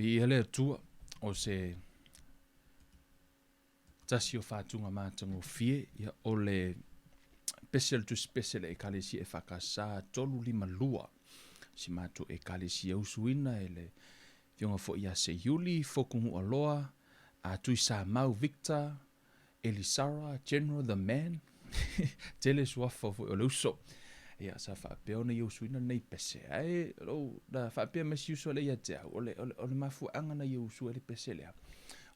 Viia le Atua, o se tasi o faatuga matagofie, ia, o le pese o le Tusi Pese a le Ekalesia EFKS 352, si matou Ekalesia usuina e le Afioga foi ia Seiuli Fokugualoa, a Tuisamau Victor, Elisara General the Man, tele suafa foi o le uso. Ia, sa faapea ona ia usuina lenei pese. Ae, lou, na faapea mai si uso lea ia te au, o le, o le, o le mafuaaga na ia usua ai le pese lea,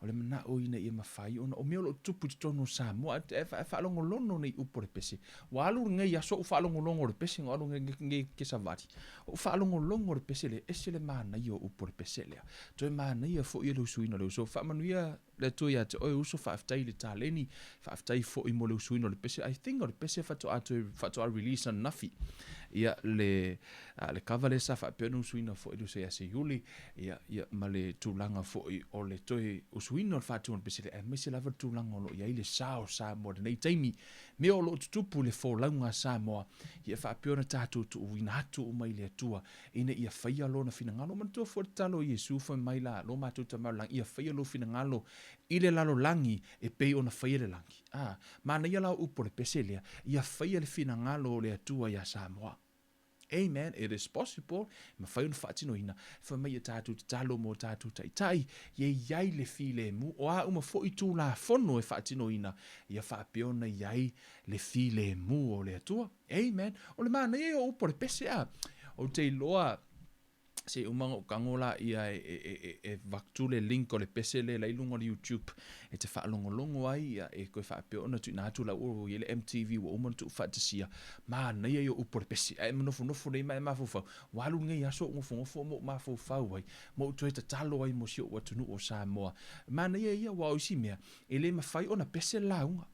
o le manao ina ia mafai ona, o mea o lo o tupu i totonu o Samoa, e, e faalogologo nei upu o le pese. Ua alu lenei aso o ou faalogologo i le pese, ua alu lenei ke savali, o ou faalogologo i le pese lea, ese le manaia o upu o le pese lea. Toe manaia foi le usuina o le uso. Faamanuia Le Atua ia te oe uso, faafetai i le taleni, faafetai foi mo le usuina o le pese. I think o le pese faatoa toe faatoa release ananafi. Ia le le cover lea sa faapea ona usuina foi le uso ia Seiuli, ia ia ma le tulaga foi o le toe usuina o le faatuina o le pese lea, aemaise lava le tulaga o lo o i ai le sa o Samoa i lenei taimi. Mea o lo o tutupu i le folauga a Samoa, ia faapea ona tatou tuuina atu uma i le Atua ina ia faia Lona finagalo. Manatua foi le tatalo a Iesu fai mai la, Lo matou Tama i le lagi, ia faia Lou finagalo i le lalolagi e pei ona faia le lagi. A, manaia la upu o le pese lea, ia faia le finagalo o le Atua iā Samoa. Amen, it is possible, e mafai ona faatinoina. Fai mai ia tatou tatalo mo tatou taitai, ia i ai le filemu, o a uma foi Tulafono e faatinoina, ia faapea ona i ai le filemu o le Atua. Amen. O le manaia ia o upu o le pese a. Ou te iloa se i uma ona ou tago laia e, e, e, e, e avatu le link o le pese lea la i luga o le YouTube e te faalogologo ai ia, e toe faapea ona tuuina atu la ua i ai le MTV ua uma ona tuufaatasia. Manaia ia o upu o le pese. Ae nofonofo nei ma e mafaufau, ua alu lenei aso o ou nofonofo ma ou mafaufau ai, ma ou toe tatalo ai mo si ou atunuu o Samoa. Manaia ia aua o isi mea, e le mafai ona pese le lauga.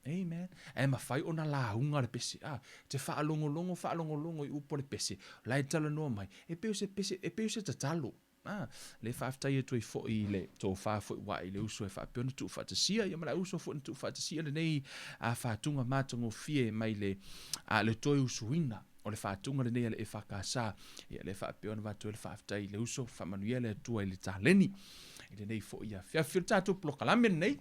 Amen. Ae mafai ona lauga le pese. A, te faalogologo, faalogologo i upu o le pese, o la e talanoa mai, e pei o se pese, e pei o se tatalo. A, le faafetai atu ai foi i le tofa foi ua i le uso e faapea ona tuufaatasia, ia ma le uso foi na tuufaatasia lenei a faatuga matagofie mai le, a, le toe usuina o le faatuga lenei a le EFKS. Ia le faapea ona avatu ai le faafetai i le uso, faamanuia le Atua i le taleni i lenei foi afiafi. O le tatou polokalame lenei,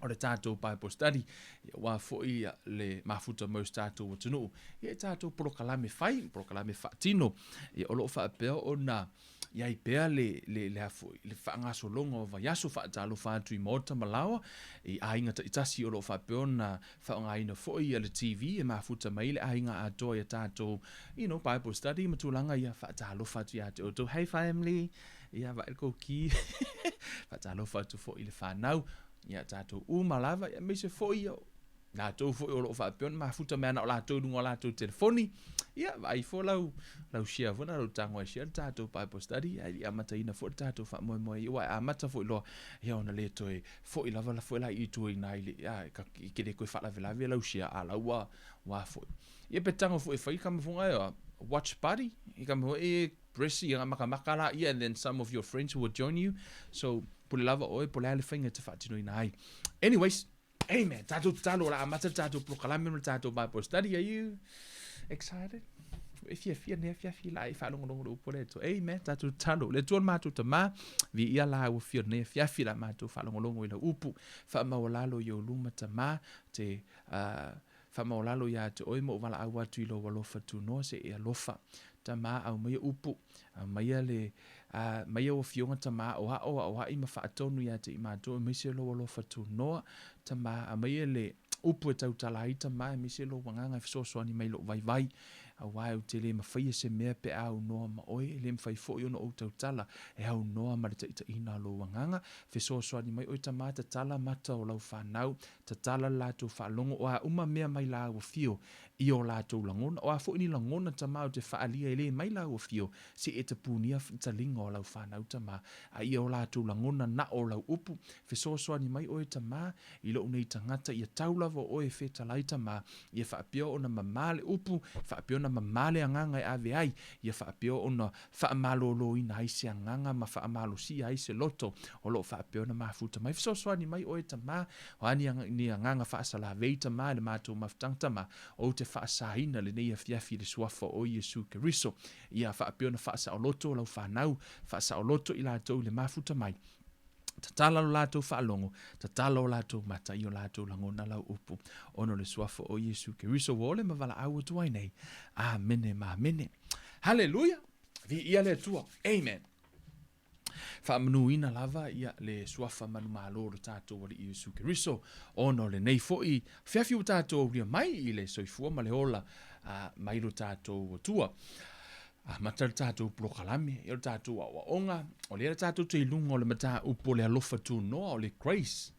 o le tatou Bible study, ia aua foi le mafuta mai o si tatou atunuu, ia e tatou polokalame fai, polokalame faatino, ia o lo o faapea ona i ai pea le, le, le, foi, le faagasologa o vaiaso faatalofa atu i maota ma laoa, i aiga taitasi o lo o faapea ona faaaogaina foi ia le TV e mafuta mai le aiga atoa ia tatou, you know, Bible study ma tulaga ia faatalofa atu ia te outou. Hey family! Ia, vaai le koki. Faatalofa atu foi i le fanau, ia tatou uma lava, ia aemaise foi ia latou foi o lo o faapea ona mafuta mai ana o latou i luga o latou telefoni. Ia, vaai foi lau, lau share foi na lau tago ai share le tatou Bible study, ae le i amataina foi le tatou faamoemoe ia, ua e amata foi loa, ia ona le toe foi lava la foi la i tua i ina i le, ia, ka, i ke le toe faalavelave lau share, a lau ua, ua foi. Ia pe tago foi e fai ka mafunga e, watch party, i ka mafunga e, press ia makamaka la ia and then some of your friends will join you. So, pule lava oe, po o le a le faiga e te faatinoina ai. Anyways, amen. Tatou tatalo, o le a amata le tatou polokalame ma le tatou Bible study. Are you excited? E fiafia nei afiafi la e faalogologo le upu a le Atua. Amen. Tatou tatalo. Le Atua le matou Tama, viia la ua fia nei afiafi la matou faalogologo i lau upu. Faamaualalo i ou luma Tama, te faamaualalo ia te oe ma ou valaau atu i lou alofa tunoa se i alofa. Tama, aumaia upu, aumaia le, aumaia ua afioga Tama o ao aoai ma faatonu ia te i matou aemaise lou alofa tunoa. Tama, aumaia le upu e tautala ai Tama aemaise lou agaga e fesoasoani mai i lou vaivai. Aua ou te le mafaia se mea pe a aunoa ma oe, e le mafai foi ona ou tautala e aunoa ma le taitaiina o lou agaga. Fesoasoani mai oe Tama, tatala mata o lau fanau, Tatala le latou faalogo, o a uma mea mai lāua fio i o latou lagona, o a foi ni lagona Tama ou te faaalia e le mai lāua fio, se e tapunia taliga o lau fanau Tama, a ia o latou lagona na o lau upu, fesoasoani mai oe Tama i lou nei tagata, ia tau lava oe e fetalai Tama, ia faapea ona mama le upu, faapea ona. ona mamā le agaga e ave ai, ia faapea ona faamaloloina ai se agaga ma faamalosia ai se loto o lo o faapea ona mafuta mai. Fesoasoani mai oe Tama, o a ni, ni agaga faasalavei Tama i le matou mafutaga Tama, ou te faasaina lenei afiafi i le Suafa o Iesu Keriso. Ia faapea ona faasaoloto lau fanau, faasaoloto i latou i le mafuta mai. Tatala lo latou faalogo, tatala o latou mata i o latou lagona lau upu, ona o le Suafa o Iesu Keriso ua ole ma valaau atu ai nei. Amene ma amene. Haleluia! Viia le Atua. Amen. Faamanuina lava ia le suafa manumalo o lo tatou Alii Iesu Keriso, ona o lenei foi afiafi ua tatou aulia mai i le soifua ma le ola mai lo tatou Atua. Amata le tatou polokalame, ia o le tatou aoaoga, o lea tatou te i luga o le mataupu o le alofa tunoa, o le grace.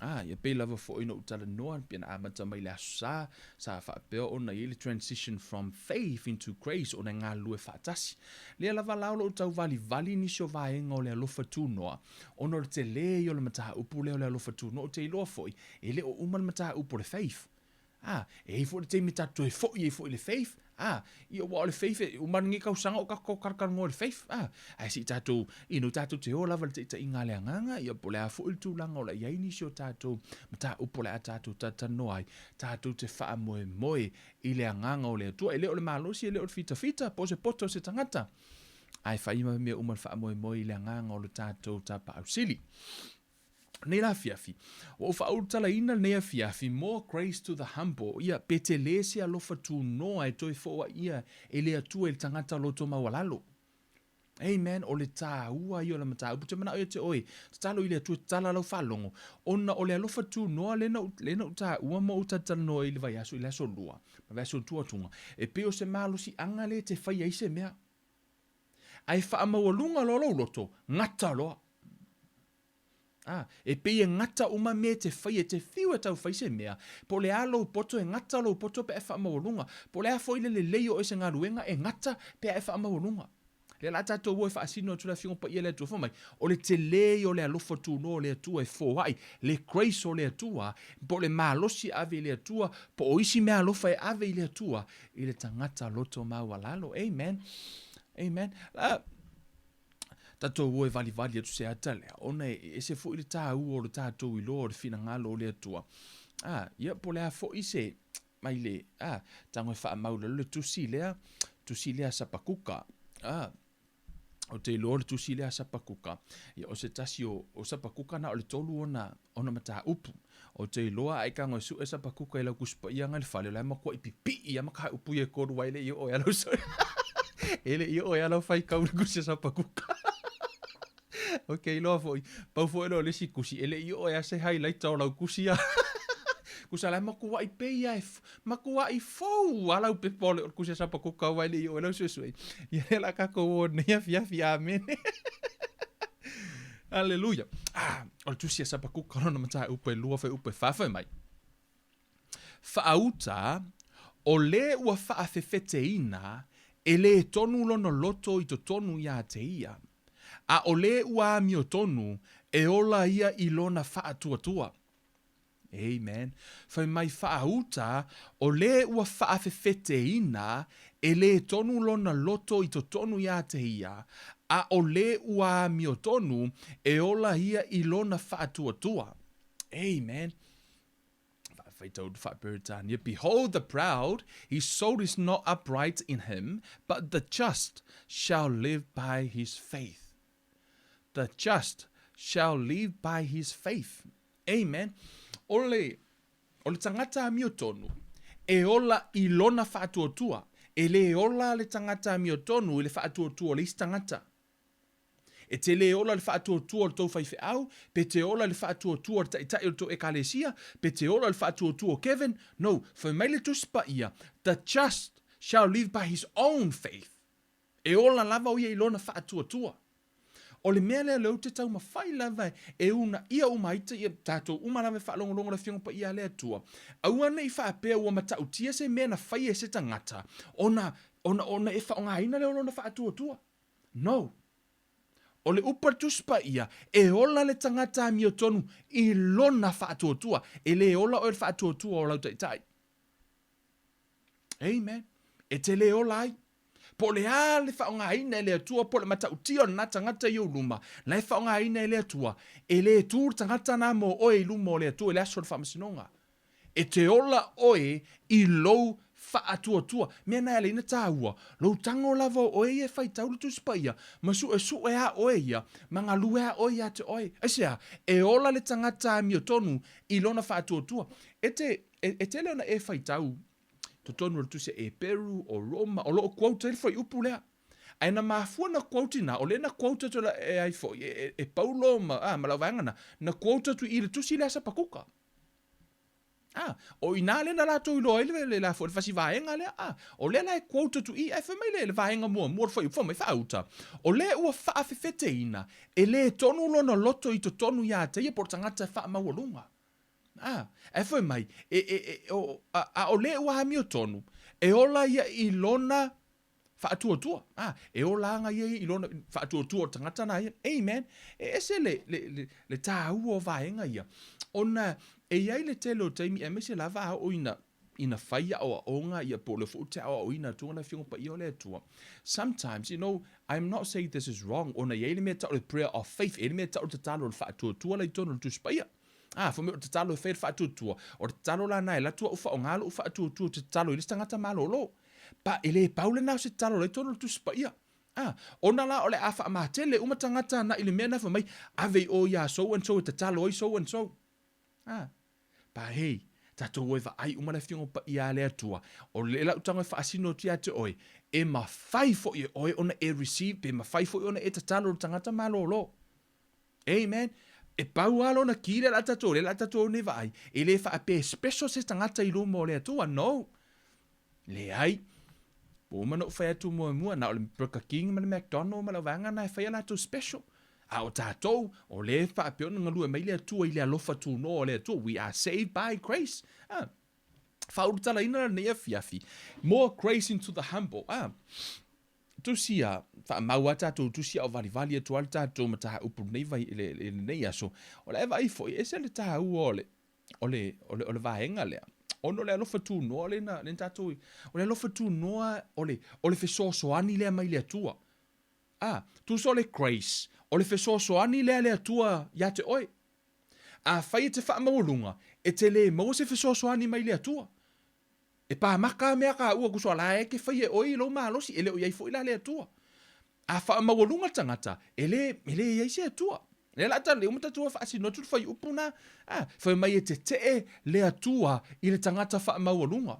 Ah, ia pei lava foi na ou talanoa, pei na amata mai le Aso Sa, sa faapea ona i ai le transition from faith into grace, ona e galulue faatasi. Lea lava la o lo o tauvalivali nisi o vaega o le alofa tunoa, ona o le tele ia o le mataupu lea o le alofa tunoa, ou te iloa foi, e le o uma le mataupu o le faith. Ā, e i ai foi le taimi tatou toe foi ai foi i le faith, ā, ia aua o le faith e uma lenei tausaga o tatou talatalanoa i le faith, ā, ae se i tatou, you know, tatou te o lava i le taitaiga a le Agaga, ia po o le a foi le tulaga o le a i ai nisi o tatou mataupu o le a tatou talatalanoa ai, tatou te faamoemoe i le Agaga o le Atua. E le o le malosi, e le o le fitafita, po o se poto o se tagata, ae fai ma mea uma le faamoemoe i le Agaga o le tatou Tapaau Sili. Nei la afiafi, ua ou faaulutalaina lenei afiafi, More grace to the humble, ia, pe tele se alofa tunoa e toe foaia e le Atua i le tagata loto maualalo. Amen, o le tāua ia o le mataupu, ou te manao ia te oe, tatalo i le Atua e tatala lau faalogo, ona o le alofa tunoa lea na ou, lea na ou tāua ma ou talatalanoa i le vaiaso, i le aso lua, ma le vaiaso tua atuga, e pei o se malosiaga lea e te faia ai se mea. Ae faamaualuga loa lou loto, gata loa. Ā, e pei e gata uma mea e te faia, e te fiu e tau fai se mea, po o le a lou poto, e gata lou poto pe a e faamaualuga. Po o le a foi le lelei o oe se galuega, e gata pe a e faamaualuga. Lea la tatou o e faasino atu le Afioga Paia a le Atua, fai mai, o le tele ia o le alofa tunoa o le Atua e foai, le grace o le Atua, po o le malosi e ave i le Atua, po o isi meaalofa e ave i le Atua, i le tagata loto maualalo. Amen. Amen. La, tatou o e valivali atu se ata lea, ona e ese foi le tāua o le tatou iloa o le finagalo o le Atua. Ah, ia, po o le a foi se, mai le, ah, tago e faamau lalo le tusi lea, tusi lea Sapakuka. Ah, ou te iloa o le tusi lea a Sapakuka, ia o se tasi o, o Sapakuka na o le tolu ona, ona mataupu. Ou te iloa a e tago e sue Sapakuka i lau Tusi Paia i le fale, o la e matuai pipii lava mataupu ia e tolu ai e le i oo ai lau e le i oo ai lau faitau i le tusi a Sapakuka. Ou te iloa foi, pau foi lea o le isi tusi, e le i oo ai lava se highlight o lau tusi a. Tusa la e matuai pei lava e matuai fou lava lau pepa o le tusi a Sapakuka aua e le i oo ai lau suesue. Ia lea o le a tatou o nei afiafi. Amene. Aleluia. Ah, o le tusi a Sapakuka lona mataupu e lua fuaiupu e fa fai mai. Faauta, o le ua faafefeteina, e lē tonu lona loto i totonu iā te ia, a o le ua amiotonu, e ola ia i lona faatuatua. Amen. Fai mai faauta, o le ua faafefeteina, e lē tonu lona loto i totonu iā te ia, a o le ua amiotonu, e ola ia i lona faatuatua. Amen. Faitau faa-Peretania, Behold the proud, his soul is not upright in him, but the just shall live by his faith. The just shall live by his faith. Amen. O le, o le tagata amiotonu, e ola i lona faatuatua. E lē ola le tagata amiotonu i le faatuatua o le isi tagata. E te lē ola i le faatuatua o le tou faifeau, pe te ola i le faatuatua o le taitai o le tou ekalesia, pe te ola i le faatuatua o Kevin. No, fai mai le Tusi Paia, The just shall live by his own faith. E ola lava o ia i lona faatuatua. O le mea lea lea ou te taumafai lava e uunaia uma ai ia tatou uma lava e faalogologo i le Afioga Paia a le Atua, aua ne i faapea ua matautia se mea na faia e se tagata ona, ona, ona e faaaogaina lea o lona faatuatua. No. O le upu a le Tusi Paia, e ola le tagata amiotonu i lona faatuatua. E le ola oe i le faatuatua o lau taitai. Amen. E te lē ola ai. Po o le a le faaaogaina e le Atua po o le matautia o lena tagata i ou luma, la e faaaogaina e le Atua, e lē tu le tagata na mo oe i luma o le Atua i le aso o le faamasinoga. E te ola oe i lou faatuatua. Mea na e ala ai ona taua, lou tago lava o oe ia e faitau le Tusi Paia, ma suesue a oe ia, ma galue a oe ia te oe. Aisea? E ola le tagata amiotonu i lona faatuatua. E te, e, e tele ona e faitau totonu o le Tusi a Eperu, o Roma, o lo o quote ai le fuaiupu lea. Ae na mafua na quote ina, o lea na quote atu e ai foi, e, e, e Paulo ma, ah, ma lau vaega na, na quote atu i le Tusi lea a Sapakuka. Ah, o ina lea na latou iloa ai le, le, le, le fasi vaega lea. Ah, o lea la e quote atu i, ae fai mai le, le vaega muamua o le fuaiupu, fai mai faauta, o lea ua faafefeteina, e le tonu lona loto i totonu ia te ia po o le tagata e faamaualuga. Ah, ae fai mai, e, e, e, o, a, a o lea ua amiotonu, e ola ia i lona Faatuatua. Ah, e ola aga ia i lona faatuatua o le tagata na ia. Amen. E ese le, le, le, le tāua o vaega ia. Ona e i ai le tele o taimi, aemaise lava a oo ina, ina fai aoaoga ia po o le foi te aoaoina atu le Afioga Paia o le Atua. Sometimes, you know, I'm not saying this is wrong, ona e i ai le mea tau le prayer of faith, e i ai le mea tau le tatalo o le faatuatua la i totonu o le Tusi Paia. Ā, fai mai o le tatalo e fai e le faatuatua, o le tatalo la na e alu atu au faaaoga lou faatuatua ou te tatalo i le isi tagata malolo. Pa, e le pau lena o se tatalo la i totonu o le Tusi Paia. Ā, ona la o le a faamatele uma tagata ana i le mea na fai mai, ave i o iā so and so e tatalo ai so and so. Ā, pa hei, tatou o e vaai uma le Afioga Paia a le Atua, o le lau tago e faasino atu ia te oe, e mafai foi e oe ona e receive, pe mafai foi ona e tatalo i le tagata malolo. Amen. E pau lava lona ki lea la tatou, lea la tatou nei vaai, e le faapea e special se tagata i luma o le Atua, no. Leai. Ua uma ona ou fai atu muamua, na o le Burger King ma le McDonald ma le vaega na e fai a latou special. A o tatou, o lea e faapea ona galue mai le Atua i le alofa tunoa o le Atua. We are saved by grace. Ah. Faaulutalaina lenei afiafi. More grace into the humble. Ah. Tusi a, faamau a tatou tusi a o valivali atu a le tatou mataupu lenei vai, le, le, lenei aso, o le a e vaai foi, e ese le tāua o le, o le, o le, o le vaega lea. Ona o le alofa tunoa lea na, lea na tatou, o le alofa tunoa o le, o le fesoasoani lea mai le Atua. A, tusa o le grace, o le fesoasoani lea a le Atua ia te oe. Afai e te faamaualuga, e te lē maua se fesoasoani mai le Atua. E pamaka a mea ka ua kuso la e ke fai e oe i lou malosi, e le o i ai foi la le Atua. A faamaualuga le tagata, e le, e le i ai se Atua. Lea la ta le uma tatou faasino atu le fuaiupu na, a, fai mai e tetee le Atua i le tagata faamaualuga.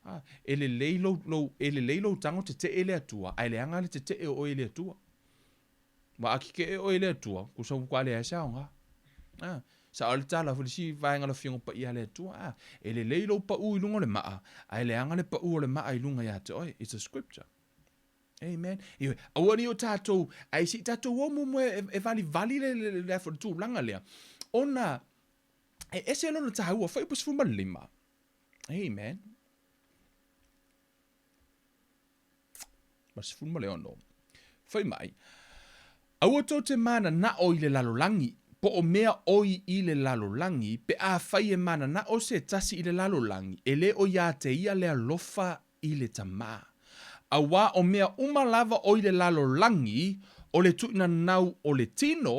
A, e lelei lou, lou, e lelei lou tago tetee le Atua, ae leaga le tetee o oe i le Atua. Ua akikeʻe ʻoe i le Atua, kusa ua leai se aoga. A, sao le tala foi le isi vaega o le Afioga Paia a le Atua, a, e lelei lou paʻu i luga o le maʻa, ae leaga le paʻu o le maʻa i luga iā te oe. It's a scripture. Amen. Ioe, aua ne i o tatou, ae se i tatou o muamua e, e valivali le, le, le, le, le tulaga lea, ona e ese lona taua, fuaiupu 15. Amen. Ma 16. Fai mai, Aua tou te mananao i le lalolagi, po o mea oi i le lalolagi, pe afai e mananao se tasi i le lalolagi, e le o iā te ia le alofa i le Tama. Auā o mea uma lava oi le lalolagi, o le tuinanau o le tino,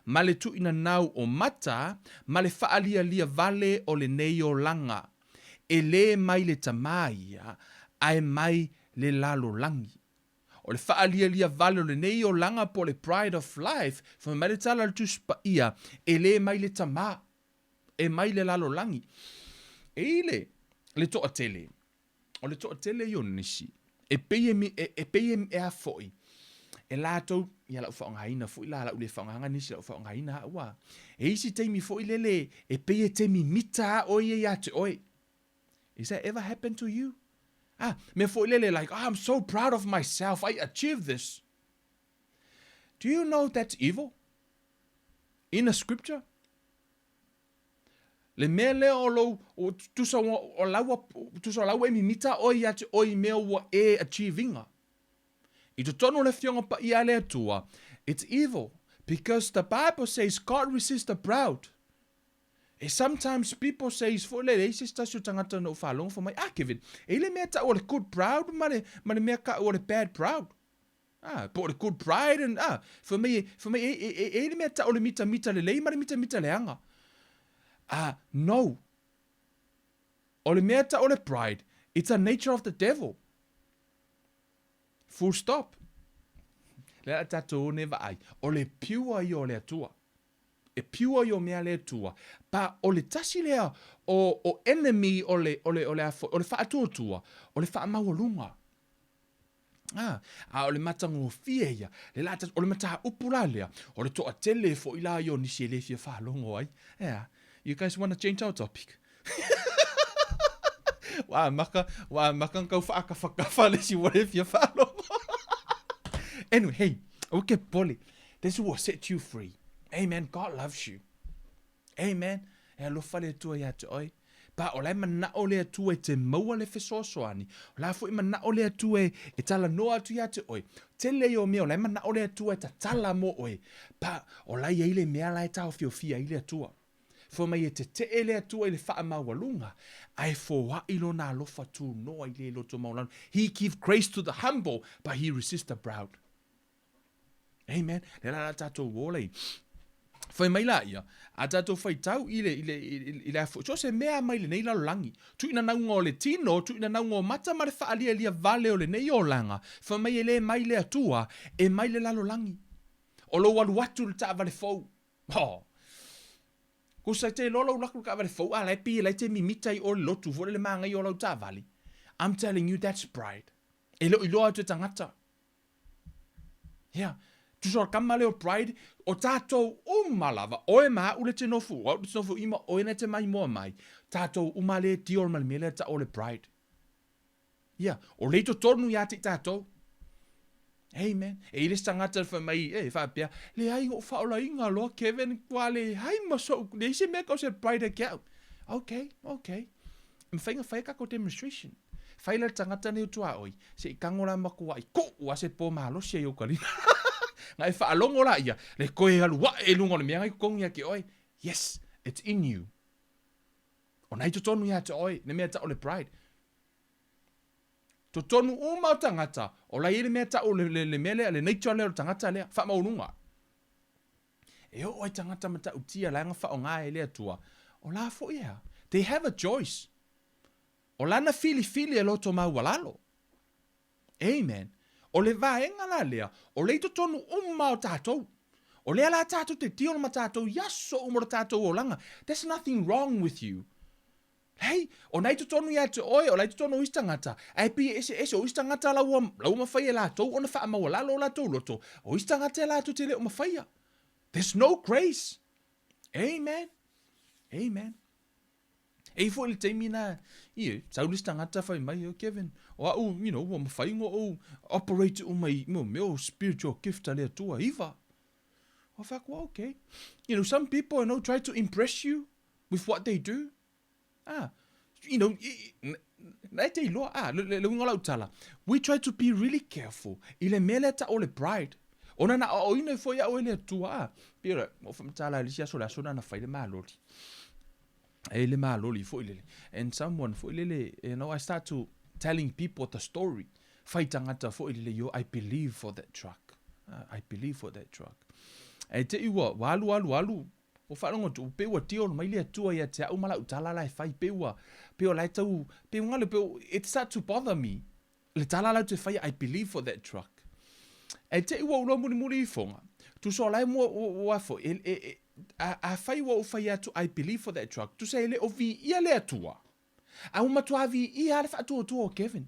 ma le tuinanau o mata, ma le faalialia vale o lenei olaga, E lē mai le Tama ia, ae mai le lalolagi. O le faalialia vale o lenei olaga po o le pride of life, fai mai le tala a le Tusi Paia, e lē mai le Tama, e mai le lalolagi. E i le, le toatele, o le toatele ia o nisi, e pei e, e, e pei e, e a foi, e latou, ia lau faaaogaina foi la, lau le faaaogaina nisi lau faaaogaina au a. E isi taimi foi lele, e pei e te mimita a oe ia ia te oe. Is that ever happened to you? Ah, mea foi lele, like, oh, I'm so proud of myself, I achieved this. Do you know that's evil? In the scripture? Le mea lea o lou, o, tusa o lau, tusa o lau e mimita oe ia te oe i mea ua e achieve-inga. I totonu o le Afioga Paia a le Atua, it's evil, because the Bible says God resists the proud. E sometimes people says foi lele, e i se isi tasi o tagata na ou faalogo fai mai, ah Kevin, e i le mea tau o le good proud ma le, ma le mea kau o le bad proud. Ah, po o le good pride and, ah, fai mai, fai mai, e, e, e, e i le mea tau o le mitamita lelei ma le mitamita leaga. Ah, no. O le mea tau o le pride, it's a nature of the devil. Full stop. Le a tatou ne vaai, o le pure ia o le Atua. E pure ia o mea le Atua. Pa o le tasi lea o, o enemy o le, o le, o le, a foi, o le faatuatua, o le faamaualuga. Ah, a o le matagofie ia, le la, o le mataupu la lea, o le toatele foi la ia o nisi e le fia faalogo ai. Yeah. You guys wanna change our topic? Ua amata, ua amata ona tau faakafakafa le isi ua le fia faalogo. Anyway, hey, aua ke popole. This will set you free. Amen. God loves you. Amen. E alofa le Atua ia te oe. Pa o la e manao le Atua e te maua le fesoasoani. O la foi manao le Atua e, e talanoa atu ia te oe. Tele ia o mea o la e manao le Atua e tatala mo oe. Pa o la e i ai le mea la e taofiofia ai le Atua. Fai mai e tetee le Atua i le faamaualuga, ae foai lona alofa tunoa i le loto maualalo. He give grace to the humble, but he resist the proud. Amen. Le la la tatou ola i. Fai mai la ia, a tatou faitau i le, i le, i le, i le afo, so se mea mai lenei lalolagi, tuuina nauga o le tino, tuuina nauga o mata ma le faalialia vale o lenei olaga, fai mai e le mai le Atua, e mai le lalolagi. O lou alu atu i le taavale fou. Oh. Kusa te iloa lou laku i le taavale fou, a la e pei e la e te mimita i o le lotu foi lele manaia o lau taavale. I'm telling you that's pride. E le o iloa atu e tagata. Yeah. Tusa o le kama lea o pride, o tatou uma lava, oe ma a'u le te nofu, o a'u le te nofu i ma oe na te maimoa mai, tatou uma le deal ma le mea lea ta'u o le pride. Yeah, o le i totonu ia te i tatou. Amen. E i le isi tagata e fai mai, e faapea, leai na ou faaolaina loa Kevin, ua leai ma so'u, leai se mea tau se pride ia te a'u. Okay, okay. E mafai ona fai a tatou demonstration. Fai la le tagata nei o tuaoi, se i tago la matuai kuu a se po malosi ai ou kalina. Na e faalogo la ia, le toe alu ae i luga o le mea na i totonu ia te oe. Yes, it's in you. O na i totonu ia te oe, le mea tau o le pride. Totonu uma o tagata, o la i ai le mea tau le, le, le mea lea, le nature lea o le tagata lea, faamaualuga. E oo ai tagata matautia la na faaaoga e le Atua, o la foi e a? They have a choice. O lana filifili e loto maualalo. Amen. O le vaega la lea, o lea i totonu uma o tatou. O lea la tatou te deal ma tatou i aso uma o le tatou olaga. There's nothing wrong with you. Hei, o na i totonu ia te oe, o la i totonu o isi tagata, ae pei e eseese, o isi tagata la ua, la ua mafai e latou ona faamaualalo o latou loto, o isi tagata e latou te le o mafaia. There's no grace. Amen. Amen. E i foi le taimi na, ie, sau le isi tagata fai mai, oh, Kevin, o a'u, you know, ua mafai ona ou operate uma i mo mea o spiritual gift a le Atua, iva. O fai atu, okay. You know, some people, you know, try to impress you with what they do. Ah, you know, na e te iloa, ah, le, le, le uiga o lau tala, we try to be really careful i le mea lea ta'u o le pride. Ona na aoaoina ai foi a'u e le Atua, ah, pei o le, o faamatala i le isi aso, le aso lena na fai le maloli. E le maloli foi lele. And someone foi lele, you know, I start to telling people the story. Fai tagata foi lele, yo, I believe for that truck. I believe for that truck. E te i ua, ua alu, alu, alu, Ua faalogo atu, pei ua deal mai le Atua ia te a'u ma la'u tala la e fai, pei ua, pei o la e tau, pei ua galo, pei ua, it start to bother me, le tala la ou te faia, I believe for that truck. Ae te i ua ou loa mulimuli ifoga, tusa o la e mua, ua, ua foi, e, e, e, a, afai ua ou fai atu I believe for that truck, tusa e le o viia le Atua, a ua matua viia lava le faatuatua o Kevin.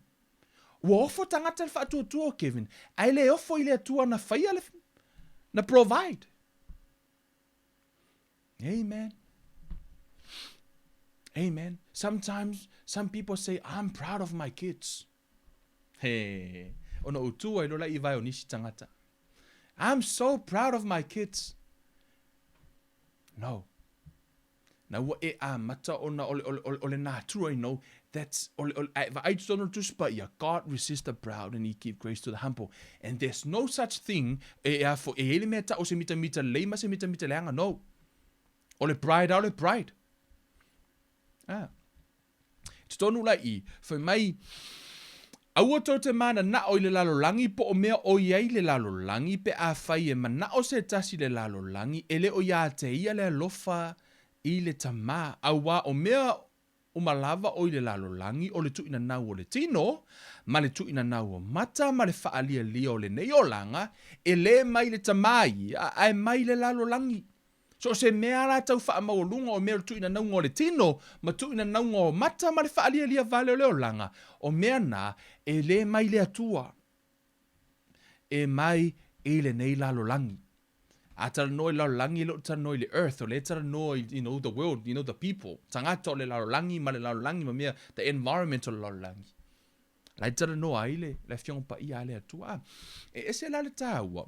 Ua ofo tagata i le faatuatua o Kevin, ae le ofo i le Atua na faia le, na provide. Amen. Amen. Sometimes some people say, I'm proud of my kids. He, ona ou tū ai lola i vae o nisi tagata. I'm so proud of my kids. No. Na ua e amata ona o le, o le, o le, o le natura, you know, that's, o le, o le, ae vaai totonu o le Tusi Paia, God resists the proud and he give grace to the humble. And there's no such thing, e, e a fo, e i ai le mea ta'u o se mitamita lelei ma se mitamita leaga, no. O le pride a o le pride. Ah. Totonu la i, fai mai, Aua tou te mananao i le lalolagi po o mea o i ai le lalolagi, pe afai e manao se tasi i le lalolagi, e le o iā te ia le alofa i le Tamā, auā o mea uma lava o i le lalolagi, o le tuuinanau o le tino, ma le tuuinanau o mata, ma le faalialia o lenei olaga, e le mai le Tamā ia, ae mai le lalolagi. So o se mea la tau faamaualuga o mea o le tuuinanauga o le tino ma tuuinanauga o mata ma le faalialia vale o le olaga, o mea na e le mai le Atua, e mai i lenei lalolagi. A talanoa i le lalolagi e le o talanoa i le earth, o lea e talanoa i, you know, the world, you know, the people, tagata o le lalolagi ma le lalolagi ma mea, the environment o le lalolagi. La e talanoa ai le, le Afioga Paia a le Atua. Ah, e ese la le tāua,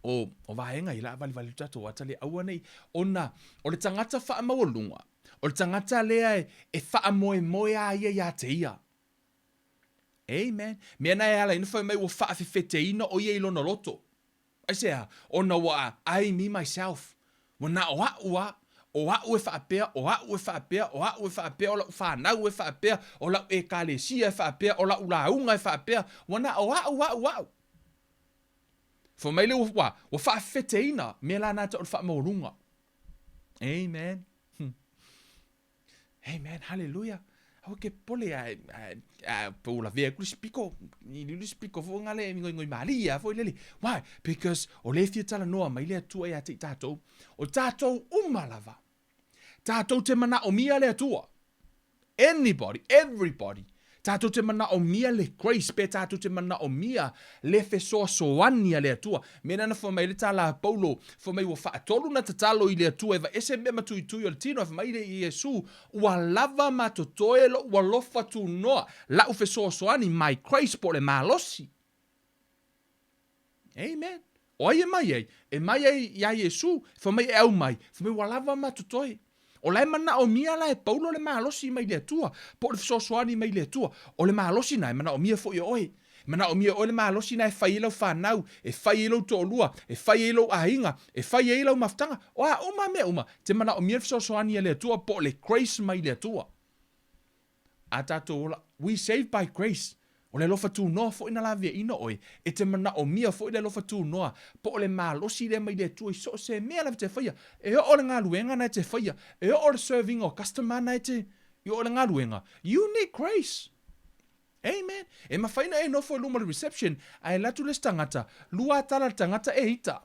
o, o vaega i la valivali o tatou ata le aua nei, ona o le tagata faamaualuga, o le tagata lea e, e faamoemoe a ia iā te ia. Amen. Mea na e ala ina fai mai ua faafefeteina o ia i lona loto. Aisea? Ona ua I, me, myself. Ua na o a'u a, o a'u e faapea, o a'u e faapea, o a'u e faapea, o la'u fanau e faapea, o la'u ekalesia e faapea, o la'u lauga e faapea, ua na o a'u, a'u, a'u. Fai mai le ua, ua faafefeteina, mea la na tau o le faamaualuga. Amen. Amen. Hallelujah. Aua ke popole a, a, a pe ua lavea atu le isi pito, i le isi pito foi nga le ngoingoi malie a foi lele. Why? Because o lea e fia talanoa mai le Atua ia te i tatou. O tatou uma lava. Tatou te manaomia le Atua. Anybody, everybody. Tatou te manaomia le grace pe tatou te manaomia le fesoasoani a le Atua. Mea lena na fai mai ai le tala a Paulo, fai mai ua faatolu na tatalo i le Atua e vaese mea ma tuitui o le tino, ae fai mai le Iesu, ua lava ma totoe lou alofa tunoa, lau fesoasoani, my grace, po o le malosi. Amen. O ai e mai ai? E mai ai iā Iesu, fai mai e aumai, fai mai ua lava ma totoe. O la e manaomia la e Paulo le malosi mai le Atua, po o le fesoasoani mai le Atua. O le malosi na e manaomia foi e oe. E manaomia e oe le malosi na e fai ai lau fanau, e fai ai lou toalua, e fai ai lou aiga, e fai ai lau mafutaga. O a uma mea uma, e te manaomia le fesoasoani a le Atua po o le grace mai le Atua. A tatou ola, we saved by grace. O le alofa tunoa foi na laveaina oe, e te manaomia foi le alofa tunoa, po o le malosi lea mai le Atua i so o se mea lava e te faia. E oo le galuega na e te faia, e oo le serving o customer na e te, i oo le galuega. You need grace. Amen. E mafai na e nofo i luma o le reception, ae alu atu le isi tagata, lua tala le tagata e ita.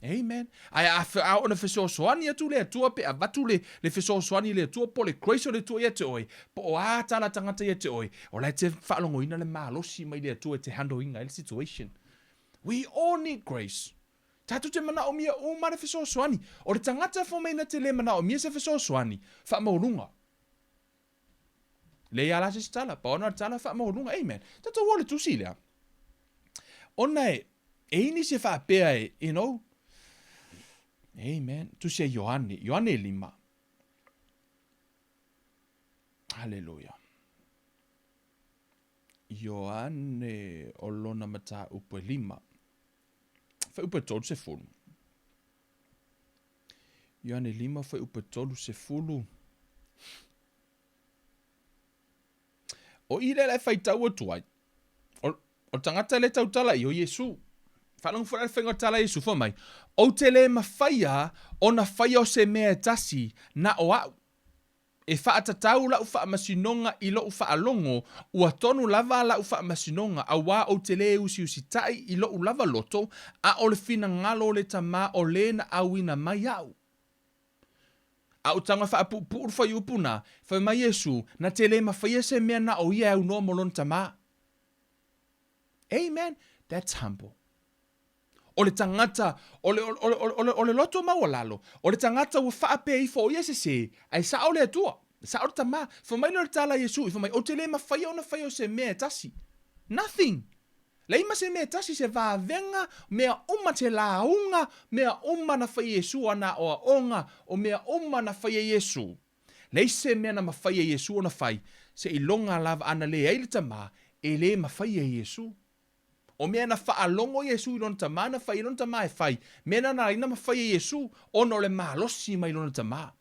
Amen. Ae a, a oo na fesoasoani atu le Atua pe avatu le, le fesoasoani le Atua po le grace o le Atua ia te oe, po o a tala tagata ia te oe, o la e te faalogoina le malosi mai le Atua e te handle ina ai le situation. We all need grace. Tatou te manaomia uma le fesoasoani. O le tagata fai mai na te le manaomia se fesoasoani, faamaualuga. Leai a la se isi tala, pau ona o le tala faamaualuga. Amen. Tatou o le tusi lea. Ona e, e i nisi e faapea e, you know, amen. Tusi a Ioane, Ioane e lima. Hallelujah. Ioane o lona mataupu e lima. Fuaiupu e 30. Ioane 5, fuaiupu e 30. O i lea la e faitau atu ai, o, o le tagata lea e tautala i o Iesu. Faalogo foi la le faiga o le tala a Iesu, fai mai, Ou te le mafaia ona faia o se mea e tasi na o a'u. E faatatau la'u faamasinoga i lo'u faalogo, ua tonu lava la'u faamasinoga, auā ou te lē usiusitaʻi i lo'u lava loto, a o le finagalo o le Tamā o lē na auina mai a'u. A o taga faapuupuu le fuaiupu na, fai mai Iesu, na te lē mafaia se mea na o ia e aunoa mo lona Tamā. Amen. That's humble. O le tagata, o le, o le, o le, o le loto maualalo, o le tagata ua faapea ifo o ia e sesē, ae sao le Atua, sao le Tama. Fai mai lea o le tala a Iesu, fai mai, Ou te le mafaia ona faia o se mea e tasi. Nothing! Leai ma se mea e tasi, se vavega, mea uma, se lauga, mea uma na fai e Iesu, ana aoaoga, o mea uma na fai e Iesu. Leai se mea na mafai e Iesu ona fai, seiloga lava ana leai le Tama, e le mafai e Iesu. O mea na faalogo Iesu i lona Tama, na fai ai lona Tama e fai. Mea na na ala ai na mafai e Iesu, ona o le malosi mai lona Tama.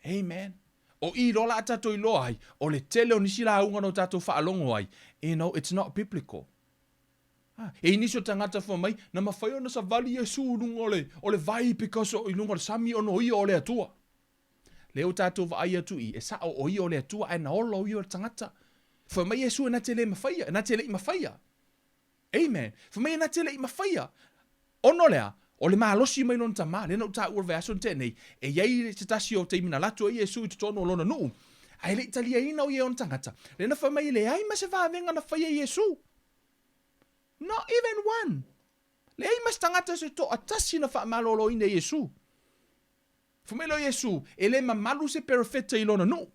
Amen. O i loa la a tatou iloa ai, o le tele o nisi lauga na o tatou faalogo ai, you know, it's not biblical. Ah, e i nisi o tagata fai mai, na mafai ona savali Iesu i luga o le, o le vai because o, i luga o le sami ona o ia o le Atua. Lea ua tatou vaai atu i, e sao o ia o le Atua ae na ola o ia o le tagata. Fai mai Iesu e na te le mafaia, e na te le i mafaia. Amen. Fai mai na te le i mafaia. Ona o le a? O le malosi mai lona Tama. Lea na ou taua i le vaiaso na tea nei, e i ai se tasi o taimi na alu atu ai Iesu i totonu o lona nuu, ae le i taliaina o ia e ona tagata. Lea na fai mai e leai ma se vavega na faia e Iesu. Not even one. Leai ma se tagata se toatasi na faamaloloina e Iesu. Fai mai lea o Iesu, e le mamalu se perofeta i lona nuu.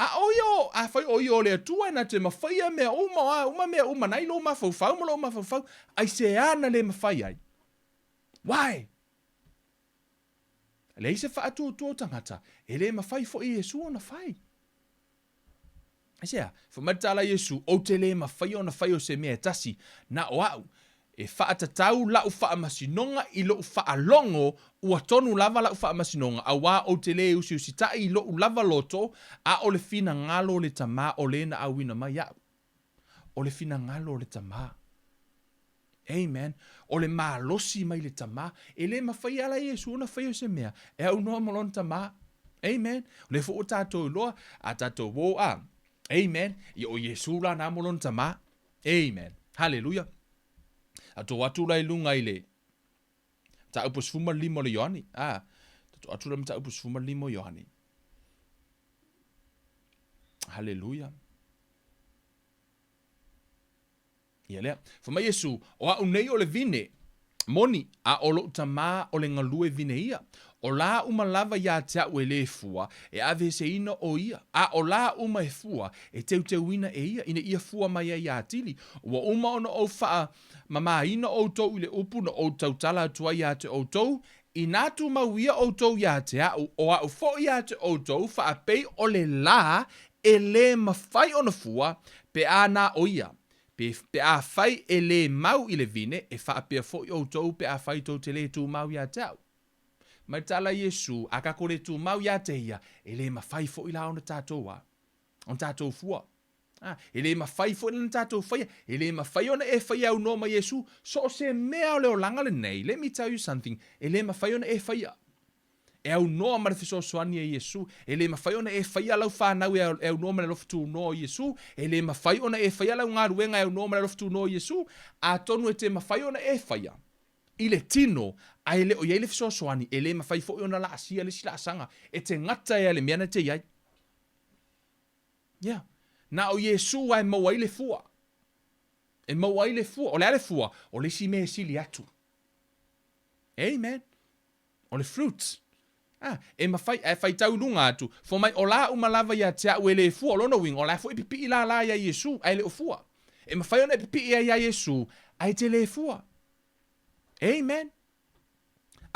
A o ia o, afai o ia o le Atua e na te mafaia mea uma, o a uma mea uma na ai lou mafaufau ma lou mafaufau, aisea na le mafai ai? Why? Leai se faatuatua o tagata, e le mafai foi e Iesu ona fai. Aisea? Fai mai le tala a Iesu, Ou te le mafaia ona fai o se mea e tasi, na o a'u. E faatatau la'u faamasinoga i lo'u faalogo, ua tonu lava la'u faamasinoga, auā ou te lē usiusitaʻi i lo'u lava loto, a o le finagalo o le Tamā o lē na auina mai aʻu. O le finagalo o le Tamā. Amen. O le malosi mai le Tamā. E lē mafai lava la e Iesu ona faia o se mea e aunoa ma lona Tamā. Amen. O lea foi ua tatou iloa, a tatou ō a. Amen. Ia o Iesu la na mo lona Tamā. Amen. Haleluia. Tatou atu la i luga i le mataupu 15 o le Ioane. Ah, tatou atu la i le mataupu 15 o Ioane. Haleluia. Ia lea. Fai mai Iesu, O a'u nei o le vine moni, a o lo'u Tamā o le galue vine ia. O lā uma lava iā te a'u e lē fua, e aveeseina ʻo ia, a o lā uma e fua, e teuteuina e ia, ina ia fua mai ai atili. Ua uma ona ou faamamāina ʻoutou i le upu na ou tautala atu ai iā te ʻoutou, inā tumau ia ʻoutou iā te aʻu, o aʻu foʻi iā te ʻoutou, faapei o le lā e lē mafai ona fua, pe a na ʻo ia. Pe, pe afai e lē mau i le vine, e faapea foʻi ʻoutou pe afai tou te lē tumau iā te aʻu. Mai tala Iesu, a kako le tumau iā te ia, e lē mafai foʻi la ona tatou a, ona tatou fua. A, e lē mafai foʻi la ona tatou faia, e lē mafai ona e faia aunoa ma Iesu, so o se mea o le olaga lenei, let me tell you something, e lē mafai ona e faia. E aunoa ma le fesoasoani a Iesu, e lē mafai ona e faia lau fanau e aunoa ma le alofa tunoa o Iesu, e lē mafai ona e faia lau galuega e aunoa ma le alofa tunoa o Iesu, atonu e te mafai ona e faia i le tino, a e le o i ai le fesoasoani, e lē mafai foi ona laasia le isi laasaga e te gata ai le mea na te i ai. Yeah. Na o Iesu lava e maua ai le fua. E maua ai le fua. O le a le fua? O le isi mea e sili atu. Amen. O le fruit. Ah, e mafai, ae faitau i luga atu, fai mai o la uma lava ia te a'u e lē fua, o lona uiga, o la foi e pipii lālā iā Iesu, ae le o fua. E mafai ona e pipii ai iā Iesu, ae te lē fua. Amen.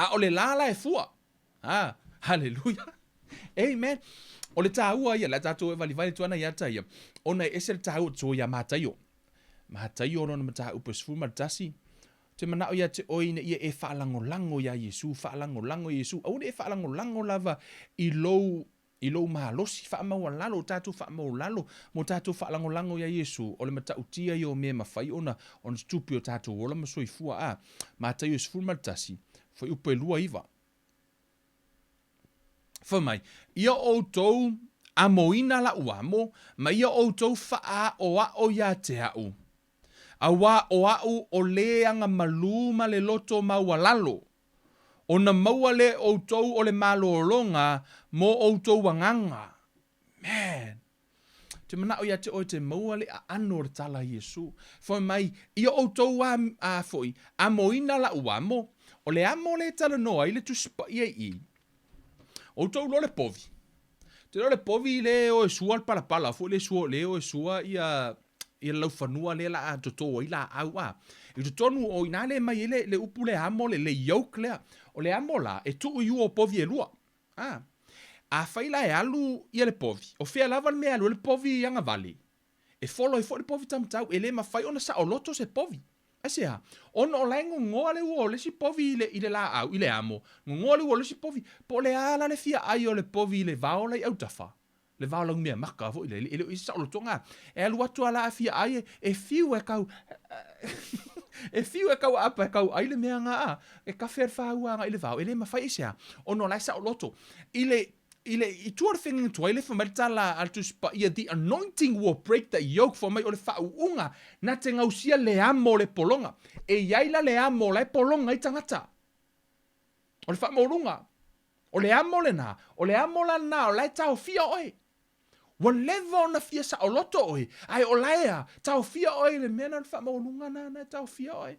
A o le lā la e fua. Ah, haleluia. Amen. O le tāua ia, le a tatou e valivali atu ana ia ta ia, ona e ese le tāua, tō ia Mataio. Mataio lona mataupu e 11, Ou te manaʻo iā te ʻoe ina ia e faalagolago iā Iesū, faalagolago iā Iesū. Aua ne i e faalagolago lava i lou, i lou malosi, faamaualalo, o tatou faamaualalo mo tatou faalagolago iā Iesū, o le matautia ia o mea e mafai ona, ona tutupu i o tatou ola ma soifua. A, Mataio 11, fuaiupu e 29. Fai mai, Ia ʻoutou amoina laʻu amo, ma ia ʻoutou faaaʻoaʻo iā te aʻu. Auā ʻo aʻu o lē aga malū ma le loto maualalo, ona maua lea e ʻoutou o le malōlōga mo ʻoutou agaga. Man! Te manaʻo iā te ʻoe te maua le ʻaʻano o le tala a Iesū. Fai mai, Ia ʻoutou a, a foʻi, amoina laʻu amo, o le amo lē talanoa ai le Tusi Paʻia i i. ʻOutou loa le povi. Te loa le povi le o e sua le palapala foi le sua le o e sua ia ia le laufanua lea la totō ai laau a. I totonu o inā le mai ai le, le upu le amo le, le yoke lea. O le amo la e tuu i ua o povi e lua. A. Afai la e alu ia le povi, o fea lava le mea e alu ai le povi agavale, e follow ai foi le povi taumatau, e le mafai ona saoloto se povi. Aisea? Ona o la e gogoa le ua o le isi povi i le, i le laau, i le amo, gogoa le ua o le isi povi. Po o le a la le fia ai o le povi i le vao la i autafa, le vao laumeamaka foi lele, e le o i ai se saolotoga. E alu atu lava la a fia ai, e, e fiu e kau, e fiu e kau aapa e kau ai le mea ga a, e kafe le faua agai i le vao, e le mafai. Aisea? Ona o la e saoloto. I le, I le, i tua o le feagaiga tuai, le fai mai le tala a le Tusi Paia, The anointing will break the yoke, fai mai o le faauuga na te gausia le amo o le pologa. E i ai la le amo la e pologa ai tagata. O le faamaualuga. O le amo lena, o le amo la lena o la e taofia oe. Ua leva ona fia saoloto oe, ae o la e a, taofia oe i le mea lena o le faamaualuga na, na e taofia oe.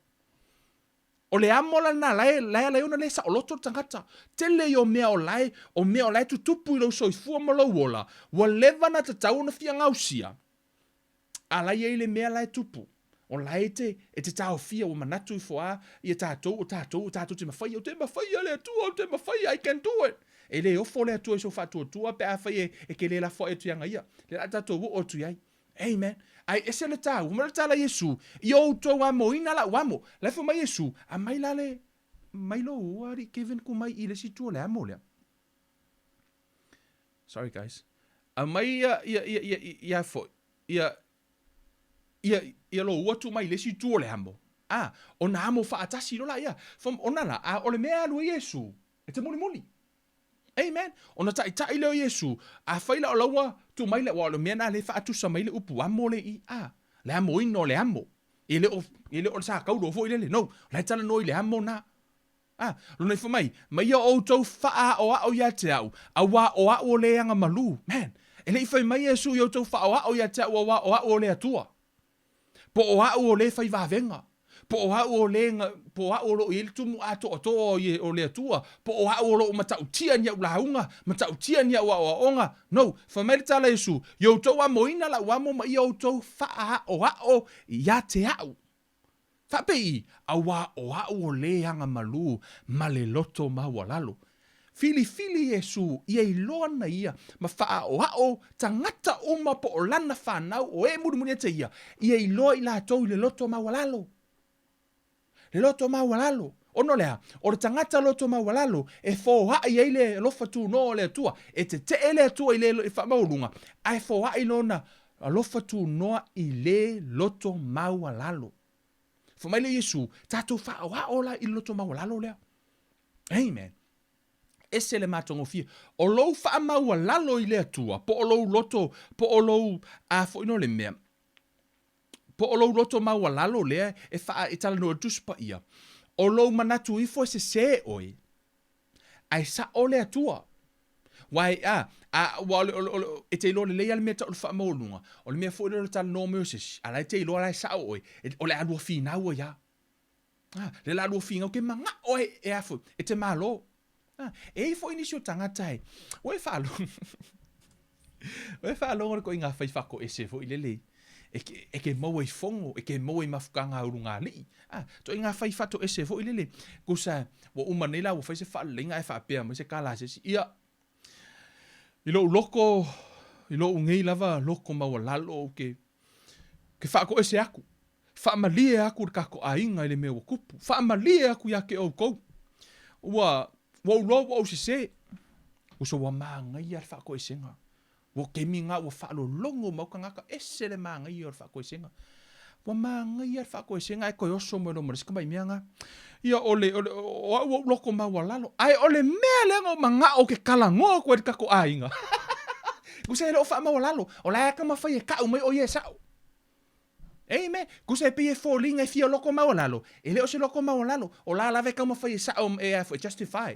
O le amo la lena, la e, la e ala ai ona le saoloto le tagata. Tele ia o mea o la e, o mea o la e tutupu i lou soifua ma lou ola, ua leva ona tatau ona fia gaosia, a la e i ai le mea la e tupu, o la e te, e te taofia, ua manatu ifo a ia tatou, o tatou, o tatou te mafaia, ou te mafaia le Atua, ou te mafaia, I can do it. E le ofo le Atua i sou faatuatua pe afai e, e ke le lafoai atu ia ia. Lea la tatou oo atu i ai. Amen. Ae ese le taua ma le tala Iesu, i outou amoina la'u amo. La e fai mai Iesu, Amai la le, mai lou alii Kevin ku mai i le isi itu o le amo lea. Sorry guys. Aumai ia, ia, ia, ia, ia foi, ia, ia, ia lou atu mai i le isi itu o le amo. A, ona amo faatasi loa laia. Ona la, a o le mea e alu ai Iesu, e te mulimuli. Amen. Ona taitai lea o Iesu, afai la o la ua tuu mai le, aua o le mea lena lea e faatusa mai le upu amo le i a, le amoina o le amo. E le o, e le o le sakaulo foi lele, no. O la e talanoa i le amo na. A, lona ifo mai, ma ia outou faaaoao ia te au, auā o au o le aga malū. Man, e le i fai mai Iesu ia outou faaoao ia te au auā o au o le Atua. Po o au o lē fai vavega, po o au o lē, po o au o lo o i ai le tumu atoatoa o o le Atua, po o au o lo o matautia ni au lauga, matautia ni au aoaoga. No, fai mai le tala a Iesu, I outou amoina la'u amo ma ia outou faaa'oa'o ia te a'u. Faapei, auā o a'u o lē aga malū ma le loto maualalo. Filifili Iesū, ia iloa na ia ma faaʻoaʻo tagata uma po o lana whanau o e mulimuli ia te ia, ia iloa i latou i le loto maualalo. Le loto maualalo. Ona o le a? O le tagata loto maualalo e foai ai le alofa tunoa o le Atua. E teteʻe le Atua i le faamaualuga, ae foai lona alofa tunoa i le loto maualalo. Fai mai lea Iesu, tatou faaoao la i le loto maualalo lea. Amen. Ese le matagofie. O lou faamaualalo i le Atua, po o lou loto, po o lou, a foi no le mea, po o lou loto maualalo lea e faa, e talanoa i le Tusi Paia, o lou manatu ifo e sesē oe, ae sa'o le Atua. Uae, a, a, ua o le, o le, o le, e te iloa lelei lava le mea tau o le faamaualuga, o le mea foi lea o le talanoa mai o se isi, a la e te iloa la e sa'o oe, e, o le a lua finau ai lava. A, le la lua finau ke manaʻo e, e a foi, e te malo. A, e i foi nisi o tagata e, ua e faalogo, ua e faalogo le koiga fai fakoese foi lele, e ke, e ke maua i fogo, e ke maua i mafukaga a ulugalii. A, toiga fai fatoese foi lele, kusa, ua uma nei la ua fai se faaleleiga ae faapea mai se kala a se isi, ia, I lou loko, i lou nei lava loko maualalo ou te, te faatoese atu, faamalie atu i le tatou aiga i le mea ua tupu, faamalie atu ia te outou. Ua, ua ou loa ua ou sese. Uso ua manaia le faatoesega. Ua taimi lena ua faalologo mau tagata, ese le manaia o le faatoesega. Ua manaia le faatoesega ae toe oso mai loa ma le isi tamai mea lena. Ia o le, o le, o au ou loto maualalo, ae o le mea lea na ou manao ou te talanoa atu ai i le tatou aiga. Tusa e le o faamaualalo, o la e taumafai e tau mai o ia e sao. Amen. Tusa e pei e foliga e fia loto maualalo, e le o se loto maualalo, o la lava e taumafai e sao e, e justify.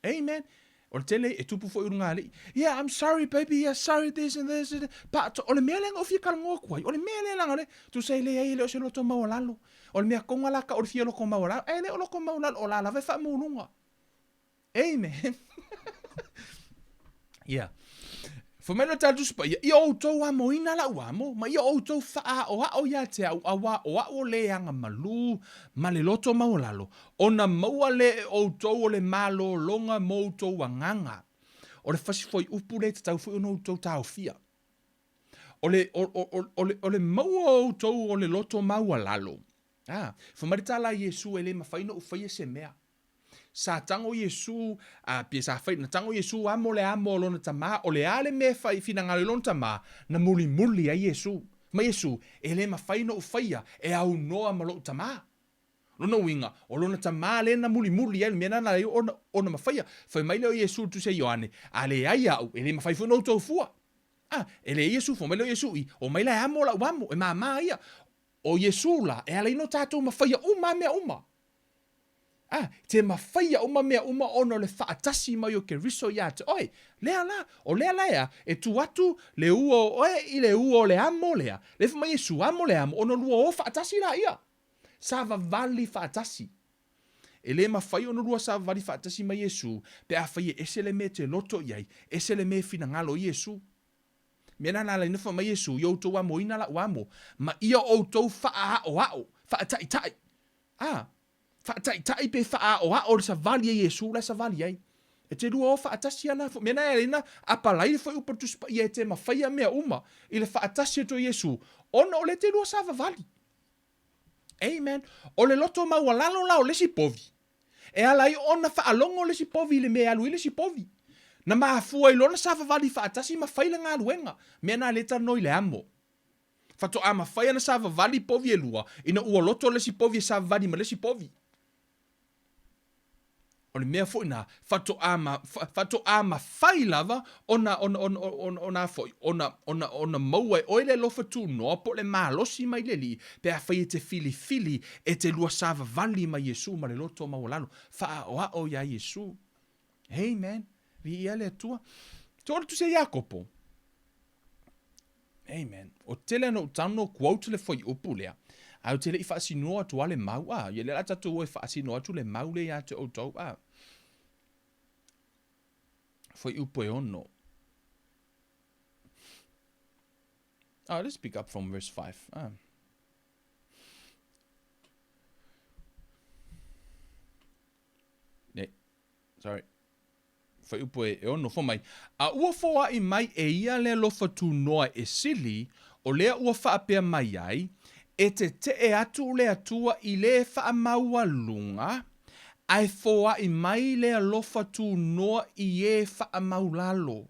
Amen. O le tele e tupu foi ulugalii. Yeah, I'm sorry baby, yeah, sorry this and this. And but o le mea lea na ou fia talanoa atu ai, o le mea lea leaga o le, tusa e leai e le o se loto maualalo. O le mea tonu lava la o le fia loto maualalo, ae le o loto maualalo, o la lava e faamaualuga. Amen. Yeah. Fai mai le tala Tusi Paia, ia outou amoina la'u amo, ma ia outou fa'aaoa'o ia te a'u, auā o a'u o lē aga malū ma le loto maualalo, ona maua lē e outou o le malōlōga mo outou agaga. O le fasi fuaiupu lē tatau foi ona outou taofia. O le, o, o, o, o le, o le maua o outou o le loto maualalo. A, fai mai le tala a Iesu, e le mafai ona ou faia se mea. Sa tago Iesu, a, pe sa fai, na tago Iesu amo le amo o lona Tama, o le a le mea e fai finagalo ai lona Tama, na mulimuli ai Iesu. Fai mai Iesu, e le mafai ona ou faia e aunoa ma lou Tama. Lona uiga, o lona Tama lea na mulimuli ai, le mea lena na ala ai ona, ona mafaia. Fai mai lea o Iesu i le Tusi a Ioane, A leai au, e le mafai foi ona outou fua. A, e leai Iesu, fai mai lea o Iesu i, Omai la e amo lau amo, e māmā ia. O Iesu la, e ala ai ona tatou mafaia uma a mea uma. A, te mafaia uma mea uma ona o le faatasi mai o Keriso iā te oe. Lea la, o lea la ea, e tu atu le ua o oe i le ua o le amo lea. Lea fai mai Iesu, amo le amo, ona lua o faatasi laia. Savavali faatasi. E le mafai ona lua savavali faatasi ma Iesu pe afai e ese le mea e te loto i ai, ese le mea e finagalo ai Iesu. Mea la na ala ai ona fai mai Iesu, Ia outou amoina la'u amo, ma ia outou faaaoao, faataita'i. A, faataita'i pe faaaoao le savali a Iesu la e savali ai. E te lua o faatasi a la foi. Mea na e ala ai ona apalai le fuaiupu a le Tusi Paia e te mafaia mea uma i le faatasi atu o Iesu, ona o lea e te lua savavali. Amen. O le loto maualalo la o le isi povi, e ala ai ona faalogo le isi povi i le mea e alu ai le isi povi. Na mafua i lona savavali faatasi ma fai le galuega. Mea na lea e talanoa i le amo. Faatoa mafai ona savavali povi e lua ina ua loto le isi povi e savavali ma le isi povi. O le mea foi na, faatoa ma, faatoa mafai lava ona, ona, ona, ona, ona foi, ona, ona, ona maua e oe le alofa tunoa po o le malosi mai le Alii, pe afai e te filifili e te lua savavali ma Iesu ma le loto maualalo, faaoao iā Iesu. Amen. Viia le Atua. So o le tusi a Iakopo. Amen. O tele ana ou tano quote le fuaiupu lea. Ae ou te le i faasinoa atu a le mau a. Ia lea la tatou o e faasino atu le mau lea ia te outou a. Fuaiupu e ono. Ah, let's pick up from verse 5. Ah. Ne, sorry. Fuaiupu e ono, fai mai, A ua foai mai e ia le alofa tunoa e sili, o lea ua faapea mai ai, E tetee atu le Atua i le faamaualuga, ae foai mai le alofa tunoa i e faamaulalo.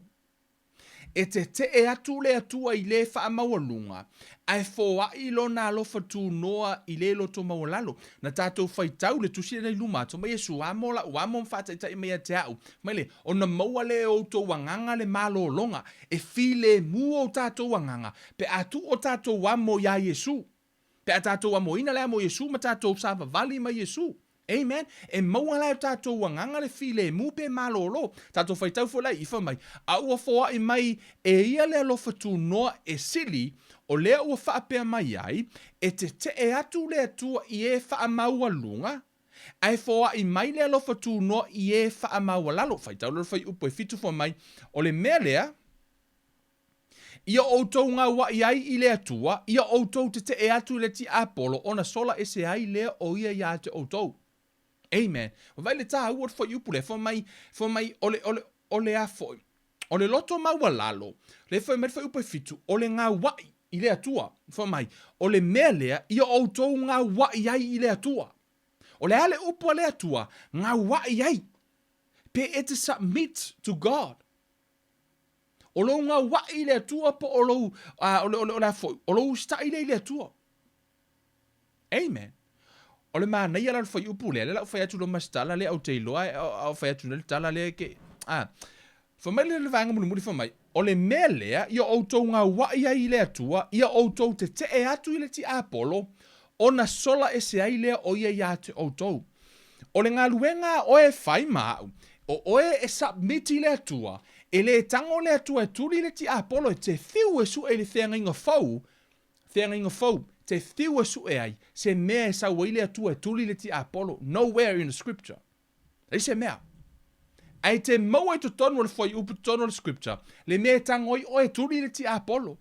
E tetee atu le Atua i le faamaualuga, ae foai lona alofa tunoa i le loto maualalo. Na tatou faitau le tusi lena i luma atu, mai Iesu, amo la'u amo ma faataitai mai ia te a'u. Mai le, ona maua lea e outou agaga le malologa, e filemu o tatou agaga, pe a tuu o tatou amo iā Iesu. Pe a tatou amoina le amo o Iesu ma tatou savavali mai Iesu. Amen. E maua la e o tatou agaga le filemu pe malolo. Tatou faitau foi la i fai mai, a ua foai mai e ia le alofa tunoa e sili, o lea ua faapea mai ai, e tetee atu le Atua i e faamaualuga, ae foai mai le alofa tunoa i e faamaualalo. Faitau loa le fuaiupu e fitu fai mai, o le mea lea, Ia outou gauaʻi ai i le Atua, ia outou tetee atu i le tiapolo, ona sola ese ai lea o ia iā te outou. Amen. Vaai le tāua o le fuaiupu lea, fai mai, fai mai, o le, o le, o le a foi, o le loto maualalo, lea fai mai le fuaiupu e fitu, o le gauaʻi i le Atua. Fai mai, o le mea lea, ia outou gauaʻi ai i le Atua. O le a le upu a le Atua, gauaʻi ai, pe e te submit to God. O lou gauaʻi i le Atua po o lou, a, o le, o le, o le a foi, o lou usitai lea i le Atua. Amen. O le manaia la o le fuaiupu lea, lea la ua fai atu loa ma se tala lea ou te iloa, a o fai atu nei le tala lea ke, a, fai mai le vaega mulimuli fai mai, o le mea lea, ia outou gauaʻi ai i le Atua, ia outou tetee atu i le tiapolo, ona sola ese ai lea o ia iā te outou. O le galuega a oe e fai ma a'u, o oe e submit i le Atua, e le tago le Atua e tuli le tiapolo e te fiu e su'e i le feagaiga fou, feagaiga fou, te fiu e su'e ai se mea e sau ai le Atua e tuli le tiapolo, nowhere in the scripture. Leai se mea. Ae te maua i totonu o le fuaiupu totonu o le scripture, le mea e tago ai oe e tuli le tiapolo.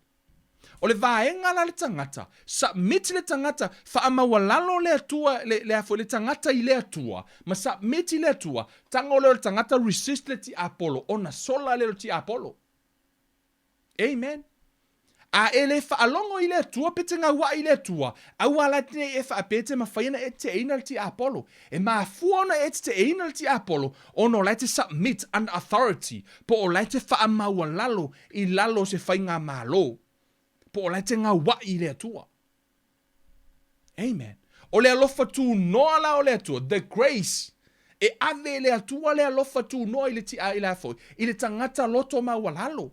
O le vaega la le tagata, submit le tagata, faamaualalo le Atua, le, le a foi, le tagata i le Atua, ma submit i le Atua, tago lea o le tagata resist le tiapolo, ona sola lea o le tiapolo. Amen. A e le faalogo i le Atua pe te gauaʻi i le Atua, aua la te nei e faapea e te mafai ona e teteʻeina le tiapolo. E mafua ona e teteʻeina le tiapolo ona o la e te submit under authority, po o la e te faamaualalo i lalo o se faigamalo, po o la e te gauaʻi i le Atua. Amen. O le alofa tunoa la o le Atua, the grace, e ave e le Atua le alofa tunoa i le tia i le a foi, i le tagata loto maualalo.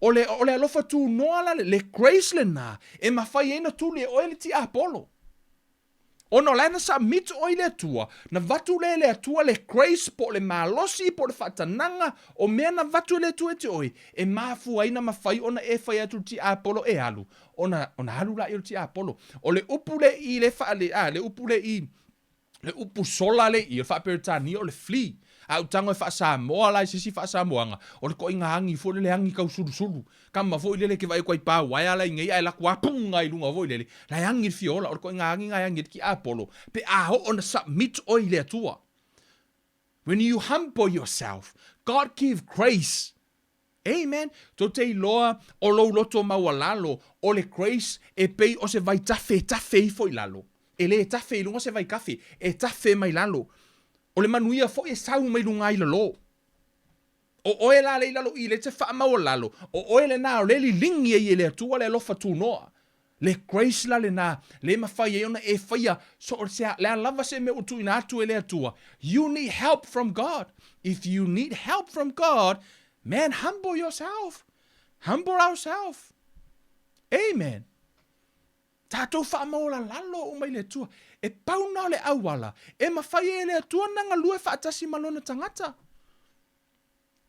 O le, o le alofa tunoa la, le grace lena, e mafai ai na tuli e oe le tiapolo. Ona o la e na submit oe i le Atua, na vatu lea e le Atua le grace po o le malosi po o le faatanaga o mea na vatu e le Atua ia te oe, e mafua ai na mafai ona e fai atu i le tiapolo e alu, ona, ona alu laia o le tiapolo. O le upu le i le faale, a, le upu le i, le upu sola le i, o le faa-Peretania o le flea. A ou tago e faa-Samoa la i se isi faa-Samoaga, o le toaiga agi foi lele, agi tausulusulu. Kama foi lele e te vaai atu ai pa uaea la i nei ae laku a punga i luga foi lele, la e agi le fia ola. O le toaiga agi na e agi ai le tiapolo, pe a oo na submit oe i le Atua. When you humble yourself, God give grace. Amen. Tou te iloa o lou loto maualalo, o le grace e pei o se vaitafe e tafe ifo i lalo. E le tafe i luga se vaikafe, e tafe mai lalo. O le manuia foi e sau mai luga i lalo. O oe la le i lalo i i le te faamaualalo, o oe lena o le liligi ai e le Atua le alofa tunoa. Le grace la lena, le mafai ai ona e faia so o se le a lava se mea ua tuuina atu e le Atua. You need help from God. If you need help from God, man, humble yourself. Humble ourself. Amen. Tatou faamaualalalo uma i le Atua. E pau na o le auala e mafai ai e le Atua na galue faatasi ma lona tagata.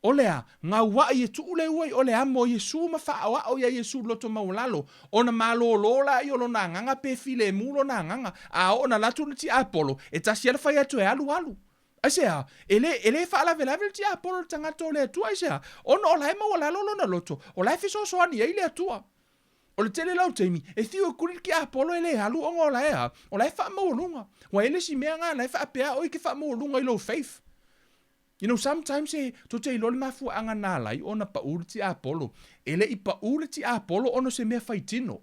O le a, gauaʻi e tuʻu le ua i o le amo o Iesū ma faaʻoaʻo iā Iesū loto maualalo, ona malōlō laia o lona agaga pe filemu lona agaga, a oo na latu le tiapolo, e tasi a le fai atu e alu, alu. Aisea? E le, e le faalavelave le tiapolo i le tagata o le Atua, aisea? Ona o la e maualalo lona loto, o la e fesoasoani ai le Atua. O le tele la o taimi, e fiu e kuli le tiapolo e le alu ona o la e a, o la e faamaualuga. Ua i ai le isi mea na la e faapea oe e te faamaualuga i lou faith. You know, sometimes e, tou te iloa le mafuaaga na ala ai ona paʻu le tiapolo. E le i paʻu le tiapolo ona o se mea faitino.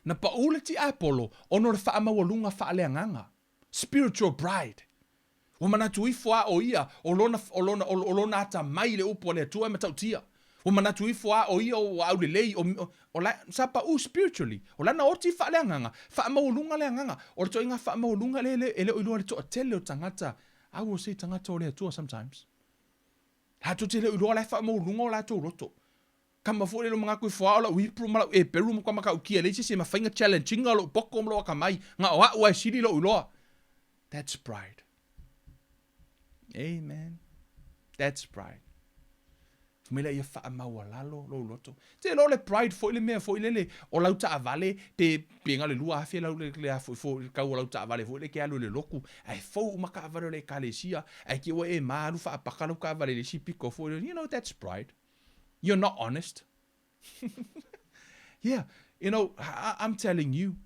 Na paʻu le tiapolo ona o le faamaualuga faaleagaga. Spiritual pride. Ua manatu ifo a o ia, o lona, o lona, o lona atamai i le upu a le Atua e matautia. Ua manatu ifo a o ia ua aulelei, o, o, o la, sa paʻu spiritually. O lana oti faaleagaga, faamaualuga le agaga. O le toaiga faamaualuga lea e le, e le o iloa e le toatele o tagata I will say tagata o le Atua sometimes. Latou te le o iloa la e faamaualuga o latou loto. Kama foi le lo manatu ifo a o lau Hebrew ma lau Eperu ma matautia e leai se isi e mafai na challenge ina lou poto ma lou atamai na o a'u a e sili lou iloa. That's pride. Amen. That's pride. Fai mai lea ia faamaualalo lou loto. Te iloa o le pride foi le mea foi lele o lau taavale pe pe na o le 2000 lau le le a foi foi le tau o lau taavale foi lele e te alu i le lotu ae fou uma taavale o le ekalesia ae te i ua e ma alu faapaka lau taavale i le isi pito foi lele. You know that's pride. You're not honest. Yeah, you know, I, I'm telling you,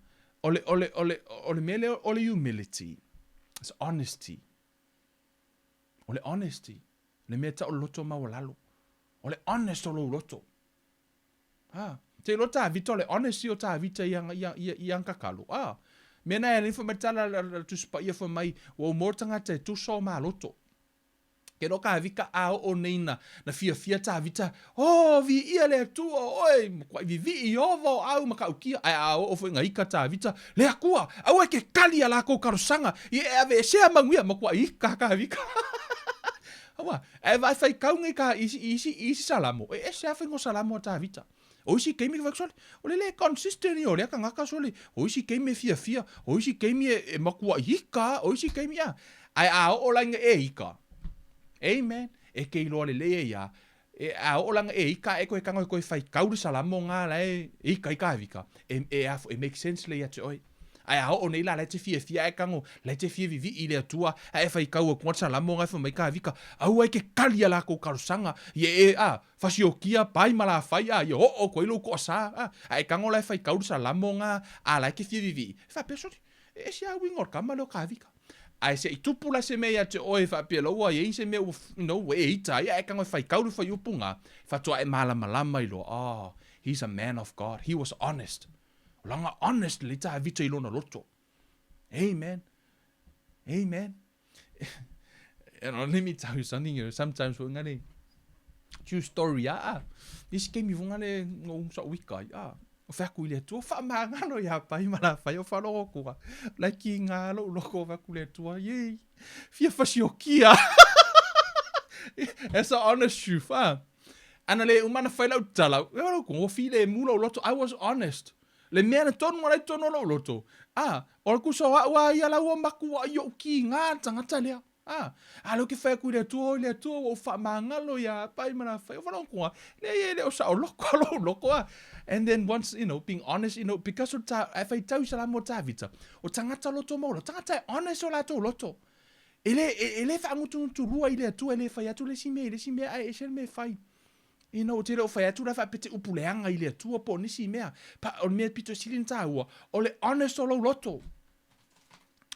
o le, o le, o le, o le mea lea o le humility, it's honesty. O le honesty, le mea tau o le loto maualalo. O le honest o lou loto. Ha. Te iloa Tavita o le honesty o Tavita i ana, i, i, i ana tatalo. Ah. Mea na e alii fai mai tala la, la, Tusi Paia fai mai, ua uma o le tagata e tusa o maloto. Ke iloa Tavita a oo nei na, na fiafia Tavita, Oh, viia le Atua o oe, matuai vivii Ieova o au matautia. Ae a oo foi na ika Tavita, Le Atua, aua e te kali a lakou talosaga, ia e aveesea manuia, matuai ika Tavita. Aua, ae vaai faitau nei ka isi, isi, isi salamo, e ese lava faiga o salamo a Tavita. O isi taimi ka fai atu sole, o le le consistent ia o lea tagata sole, o isi taimi e fiafia, o isi taimi e, e matuai ika, o isi taimi a. Ae a oo la ina e ika, amen, e te iloa lelei ai a, e, a oo la ina e ika e koe tago e toe faitau le salamo na la e ika ai Tavita, e, e, a, e make sense lelei ia te oe. Ae a oo nei la, la e te fiafia ae tago, la e te fia vivii i le Atua, ae e faitau atu le salamo na e fai mai Tavita, aua e te kali a lakou talosaga, ia e, a, Fasiokia, pai ma lafai, a, ia oo atu ai lou toasā, a, a e tago la e faitau le salamo na, a la e te fia vivii, e faapea, sole, e ese a uiga o le kama lea o Kavika. Ae se i tupu la se mea ia te oe e faapea loa ua iai se mea ua, you know, ua e ita ai, ae tago e faitau le fuaiupu na, faatoa e malamalama ai loa, oh, He's a man of God. He was honest. O lana honest lelei Tavita i lona loto. Amen. Amen. And let me tell you something, you know, sometimes foi ngale true story a a. Isi keimi foi ngale ngo sa wika ai a. O whaku i le atua, whaamangalo ia pai ma la whai o whalogo kua. Lai ki ngā lou loko o whaku le atua, yei, fia whasiokia. That's the honest truth, ah. Ana le uma na whai lau tala, e wala ko fi le mu lou loto, I was honest. Le mea na tonu alai tonu o lou loto. Ah, o le kusa o au a ia lau o maku a i ou ki ngā tangata lea. Ah, a leo ke whai aku i le atua, o i le atua, ua ou whaamangalo ia pai ma na whai. O whanau kua, le ia le o sa o loko, lou loko a. And then once, you know, being honest, you know, because o ta, e whai tau i sa la mo Tāvita, o tangata loto maula, tangata e honest o latou loto. E le, e, e le whaangutungutu rua i le atua, e le whai atu le si mea, i le si mea, ai e se le mea whai. You know, te le o whai atu la whaapete upu leanga i le atua po nisi mea. Pa, o le mea pito sili na tāua, o le honest o lou loto.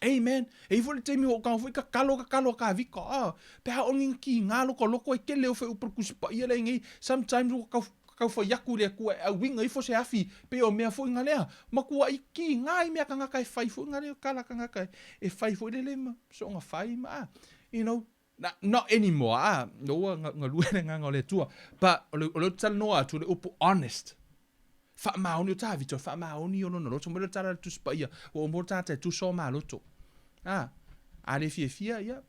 Amen. E ifo le taimi o kau foi ka kalo ka kalo ka vika. Ah, pe ha ongi ki ngā loko loko e kele o fe upu kusi pa ia le ngi. Sometimes o kau kau fai aku le kua e winga ifo se afi pe o mea foi ngā lea. Makua i ki ngā i mea kangaka e fai foi ngā lea kala kangaka e fai foi le le ma so nga fai ma ah. You know, Na, not anymore, ah, no ua galue le agaga o le Atua. But, o le, o le talanoa atu, o le upu honest. Faamaoni o Tavita, o le faamaoni o lona loto. Mo le tala le Tusi Paia, ua uma le tagata e tusa o maloto. Ah, a le fiafia, ia,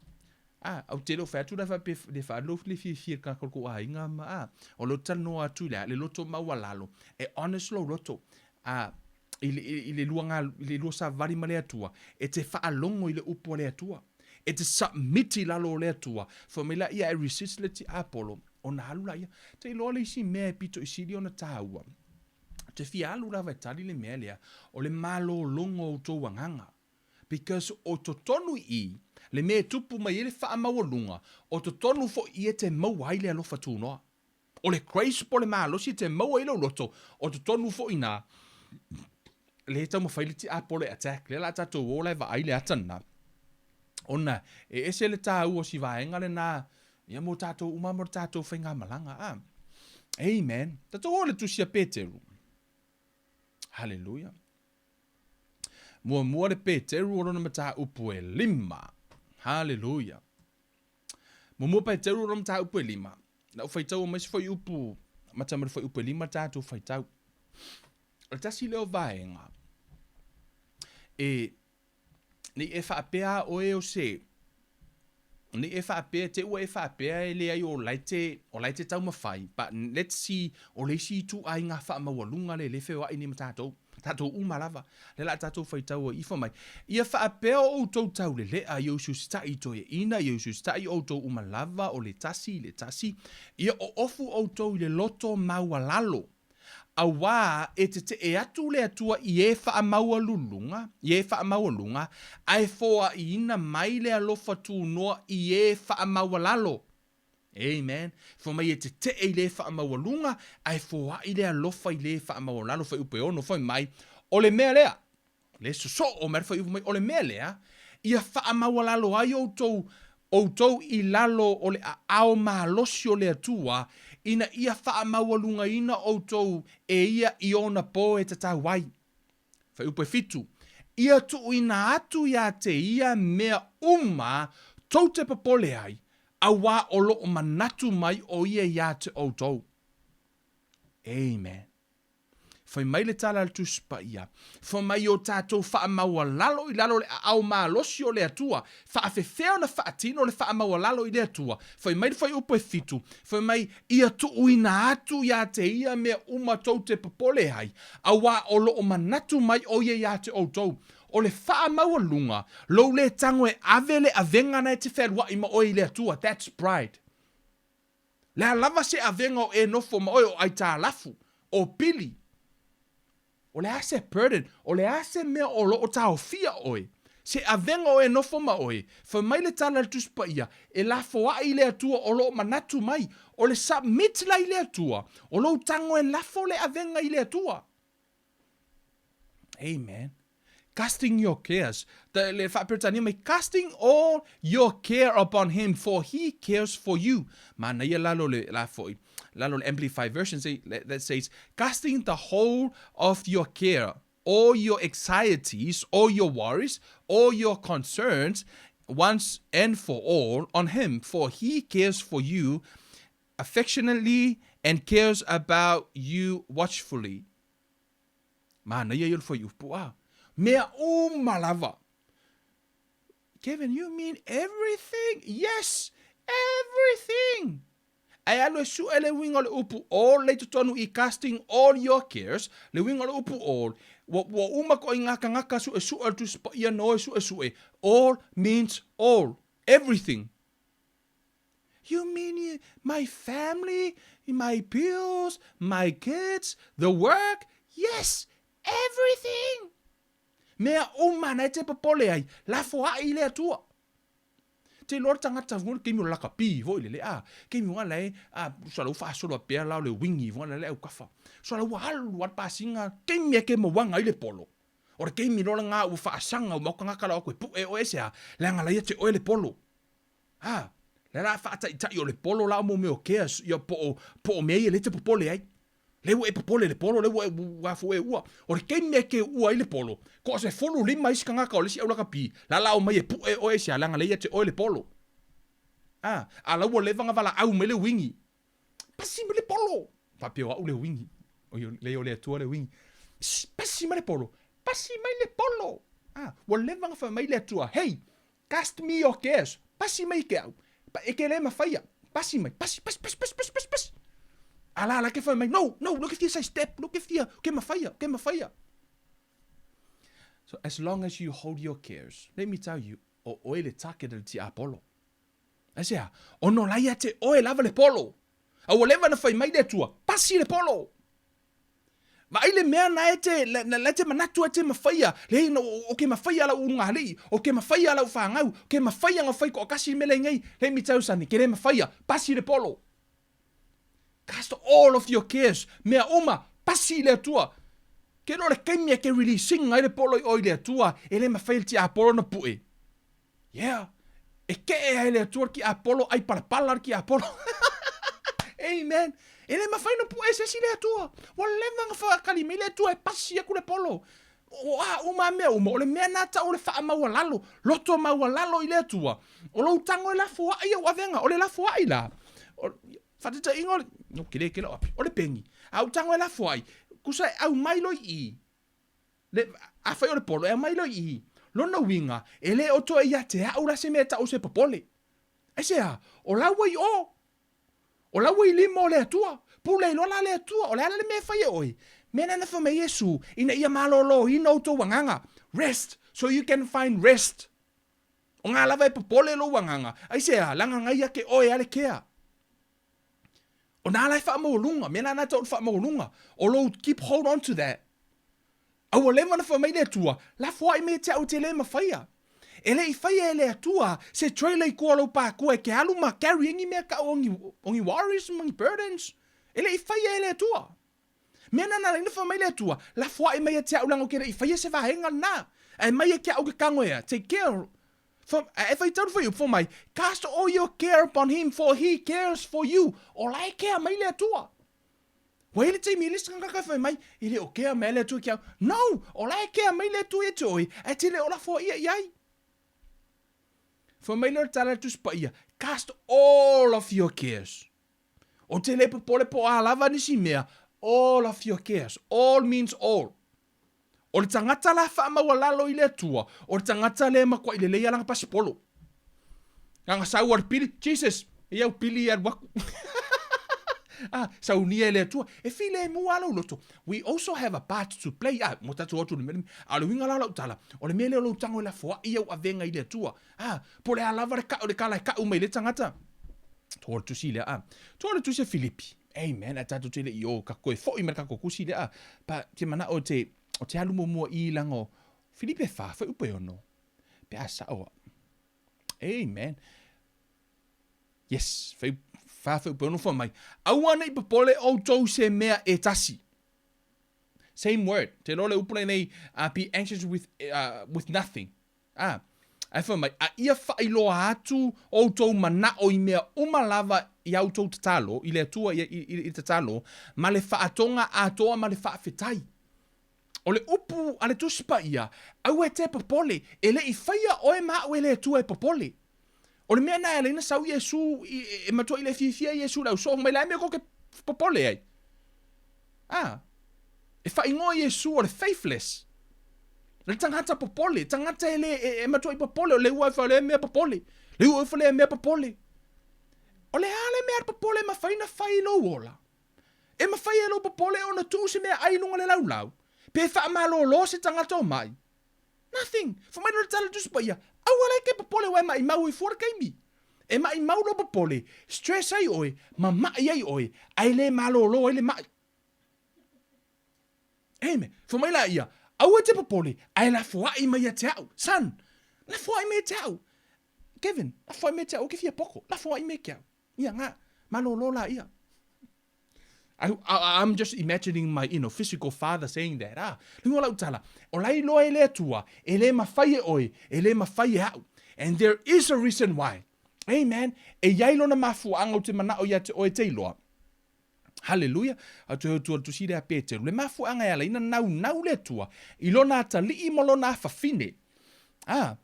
ah, au te le o fai atu la faapea le faalofi le fiafia i le tagata o le kou aiga ma, ah, o le talanoa atu i le, le loto maualalo, e honest lou loto. Ah, i le, i le lua, ngā, i le lua savali ma le Atua, e te faalogo i le upu a le Atua. E te submit i lalo o le Atua. Fai mai laia e resist le tiapolo, ona alu laia. Te iloa le isi mea e pito i sili ona tāua. Te fia alu lava e tali le mea lea, o le malōlōga o outou agaga. Because o totonu i i, le mea e tupu mai ai le faamaualuga, o totonu foi i e te maua ai le alofa tunoa. O le grace po o le malosi e te maua ai lou loto, o totonu foi i ina, le taumafai le tiapolo e attack. Lea la a tatou o la e vaai le ata lena, ona e ese le tāua o si vaega lena, ia mo tatou uma mo le tatou faigamalaga. Ah. Amen. Tatou o le tusi a Peteru. Hallelujah. Muamua le Peteru o lona mataupu e lima. Hallelujah. Muamua Peteru o lona mataupu e lima. Lau faitau mai se fuaiupu, mata ma le fuaiupu e lima tatou faitau. O le tasi lea o vaega, e, nei e faapea oe o se, nei e faapea, te ua e faapea e leai o la e te, o la e te taumafai, but let's see, o le isi ituaiga faamaualuga lea e le feoai nei ma tatou. Tatou uma lava, lea la a tatou faitau ai ifo mai. Ia faapea o outou taulelea ia usiusitaʻi i toeaina, ia usiusitaʻi outou uma lava o le tasi i le tasi, ia oofu outou i le loto maualalo, auā e tetee atu le Atua i e faamaualuluga, i e faamaualuga, ae foaiina mai le alofa tunoa i e faamaualalo. Amen. Fai mai e tetee i le faamaualuga, ae foai le alofa i le faamaualalo. Fuaiupu e ono, fai mai, o le mea lea, le sosoo mai le fuaiupu mai, o le mea lea, ia faamaualalo ai outou, outou i lalo o le aao malosi o le Atua, ina ia faamaualugaina outou e ia i ona po e tatau ai. Fuaiupu e fitu, Ia tuuina atu iā te ia mea uma tou te popole ai, auā o lo o manatu mai o ia iā te outou. Amen. Fai mai le tala a le Tusi Paia, fai mai o tatou faamaualalo i lalo o le aao malosi o le Atua, faafefea ona faatino le faamaualalo i le Atua. Fai mai le fuaiupu e fitu, fai mai, Ia tuuina atu iā te ia mea uma tou te popole ai, auā o lo o manatu mai o ia iā te outou. O le faamaualuga, lou lē tago e ave le avega na e te fealuaʻi ma oe i le Atua, that's pride. Le a lava se avega o e nofo ma oe o aitalafu, o pili, O le a se burden, o le a se mea o lo o taofia oe, se avega o e nofo ma oe, fai mai le tala a le Tusi Paia, e lafoai i le Atua o lo o manatu mai, o le submit la i le Atua, o lou tago e lafo le avega i le Atua. Amen. Casting your cares. Ta, le faaperetania mai, casting all your care upon him, for he cares for you. Manaia lalo le, la foi, lalo le Amplified Version say, that says, casting the whole of your care, all your anxieties, all your worries, all your concerns, once and for all on him, for he cares for you affectionately and cares about you watchfully. Manaia ia o le fuaiupu a. Mea uma lava. Kevin, you mean everything? Yes, everything! Ae alu e sue le uiga o le upu all lea i totonu i casting all your cares, le uiga o le upu all, ua, ua uma koʻi ngā kangaka suesue o le Tusi Paia no e suesue, all means all, everything. You mean my family, my bills, my kids, the work? Yes, everything! Mea uma na e te popole ai, lafo aʻe i le Atua. Te iloa le tagata foi le taimi o le lakapi foi lele a, taimi foi la e a sa lau faasolo pea la o le wingi foi la le aukafa. Sa lau alu a le pasiga taimi e ke mauaga ai le polo. O le taimi loa lena ua faasaga uma atu tagata la o atu e pue oe aisea, leaga la ia te oe le polo. A, lea la faataitai o le polo la o mo mea o cares ia po o, po o mea ia lea e te popole ai. Lea ua e popole i le polo, lea ua e, ua fu e ua. O le taimi e ke ua ai le polo, ko se 15 isi tagata o le isi au lakapi, la la omai e pue oe aisea, leaga lea ia te oe le polo. A, a la ua leva ona valaau mai le uiga. Pasi mai le polo. Faapea o au le uiga. O le o le Atua le uiga. Pasi mai le polo. Pasi mai le polo. A, ua leva ona fai mai le Atua, hey, Cast me your cares, pasi mai ke au, pa e ke le mafaia, pasi mai, pasi, pasi, pasi, pasi, pasi, pasi, pasi. A la la ke fai mai, no, no, lo ke fia sai step, lo ke fia, ke mafaia, ke mafaia. So as long as you hold your cares, let me tell you, o oe le target le tiapolo. Aisea, ono la ia te oe lava le polo. A ua leva na fai mai le Atua, pasi le polo. Vaai le mea na e te, la e te manatu e te mafaia, leai, no, o ke mafaia lau ulugalii, o ke mafaia lau fanau, o ke mafaia na fai toatasi le mea lea nei, let me tell you something, ke le mafaia, pasi le polo. Cast all of your cares, mea uma, pasi i le Atua. Ke iloa le taimi e ke releasing ai le polo i oe i le Atua, e le mafai e le tiapolo ona pue. Yeah. E kee ai le Atua le tiapolo, ai palapala le tiapolo. Amen. E le mafai ona pue e se isi le Atua. Ua leva ona faatali mai le Atua e pasi atu le polo. O a uma mea uma, o le mea na tau o le faamaualalo, loto maualalo i le Atua. O lou tago e lafoai au avega, o le lafoai la. O, faataitaiga o le, no, kele kele o api, o le peni. A ou tago e lafoai, kusa e aumai loi i. Le, afai o le polo, e aumai loa i i. Lona uiga, e le o toe ia te au la se mea e tau o se popole. Aisea? O la ua i o. O la ua i lima o le Atua. Pule loa la le Atua, o le a la le mea e fai e oe? Mea lena na fai mai Iesu, ina ia maloloina outou agaga. Rest, so you can find rest. O ngā lava e popole lou agaga. Aisea? Leaga ngai ia ke oe a le kea. O nā la e faamaualuga, mea la na tau o le faamaualuga, o lou keep hold on to that. A ua leva ona fai mai le Atua, lafoai mai ia te au e te le mafaia. E le i faia e le Atua se trailer i tua o lou pākua e ke alu ma carry ai ni mea kau o ni, o ni worries ma ni burdens. E le i faia e le Atua. Mea na na laina fai mai le Atua, lafoai mai ia te au leaga ou te le i faia se vaega lena. Ae mai ia te au ke kago ea, take care. For, e faitau le fuaiupu, fai mai, cast all your care upon him, for he cares for you. O la e kea mai le Atua. Ua i ai le taimi i le isi tagata e fai mai, e le o kea mai le Atua ki au. No! O la e kea mai le Atua ia te oe, ae te le o lafoa ia i ai. Fai mai lea o le tala a le Tusi Paia, cast all of your cares. O te le popole po o a lava nisi mea, all of your cares. All means all. O le tagata la faamaualalo i le Atua, o le tagata lea e matuai lelei lava lana pasipolo. Lana sau a le pili, Jesus, e au pili e alu atu. ah, saunia e le Atua. E filemu lava lou loto. We also have a part to play. Ah, mo tatou atu le mea, a o le uiga la o lau tala, o le mea lea o lou tago e lafoai au avega i le Atua. Ah, po o le a lava le kau, le kala e kau mai le tagata. Toa le tusi lea, ah. Toa le tusi a Filipi. Amen, a tatou te le i o, ka koe foi mai le tatou tusi lea, ah. Pa, te manao o te, o te alu muamua i langa o Filipi e wha, whai upe ono. Pe a sao a. Amen. Yes, whai, wha whai upe ono wha mai. Aua nei popole outou se mea e tasi. Same word. Te iloa le upu lenei, be anxious with, with nothing. A, ae fai mai, a ia faailoa atu outou manao i mea uma lava i a outou tatalo, i le Atua i, i, i, i tatalo, ma le faatoga atoa ma le faafetai. O le upu a le Tusi Paia, aua e te popole, e le i faia oe ma au e le Atua e popole. O le mea na e ala ai ona sau Iesu, e matuai le fiafia Iesu i le ausoo mai, le a mea kou te popole ai? A, e faaigoa Iesu o le faithless. Le tagata popole, tagata e le, e, e matuai popole, o le ua e lea mea popole, le ua e lea mea popole. O le a le mea popole e mafai ona fai i lou ola? E mafai e lou popole ona tuu se meaai i luga o le laulau, pe faamalolo se tagata o mai. Nothing. Fai mai le tala Tusi Paia, aua la e te popole aua e maimau ai fua le taimi. E maimau lou popole, stress ai oe, ma mai ai oe, ae le malolo ai le mai. Amen. Fai mai la ia, aua e te popole, ae lafoai mai ia te au. Son, lafoai mai ia te au. Kevin, lafoai mai ia te au, ke fia poko, lafoai mai ia te au. Ia, ngā, malolo la ia. I, I, I'm just imagining my, you know, physical father saying that. Ah, le uiga o lau tala, o la iloa e le Atua, e le mafai e oe, e le mafai e au. And there is a reason why. Amen. E iai lona mafuaaga ou te manao ia te oe te iloa. Hallelujah. A toe hotu o le tusi lea Peteru. Le mafuaaga e ala ai na naunau le Atua i lona atalii ma lona afafine. Ah,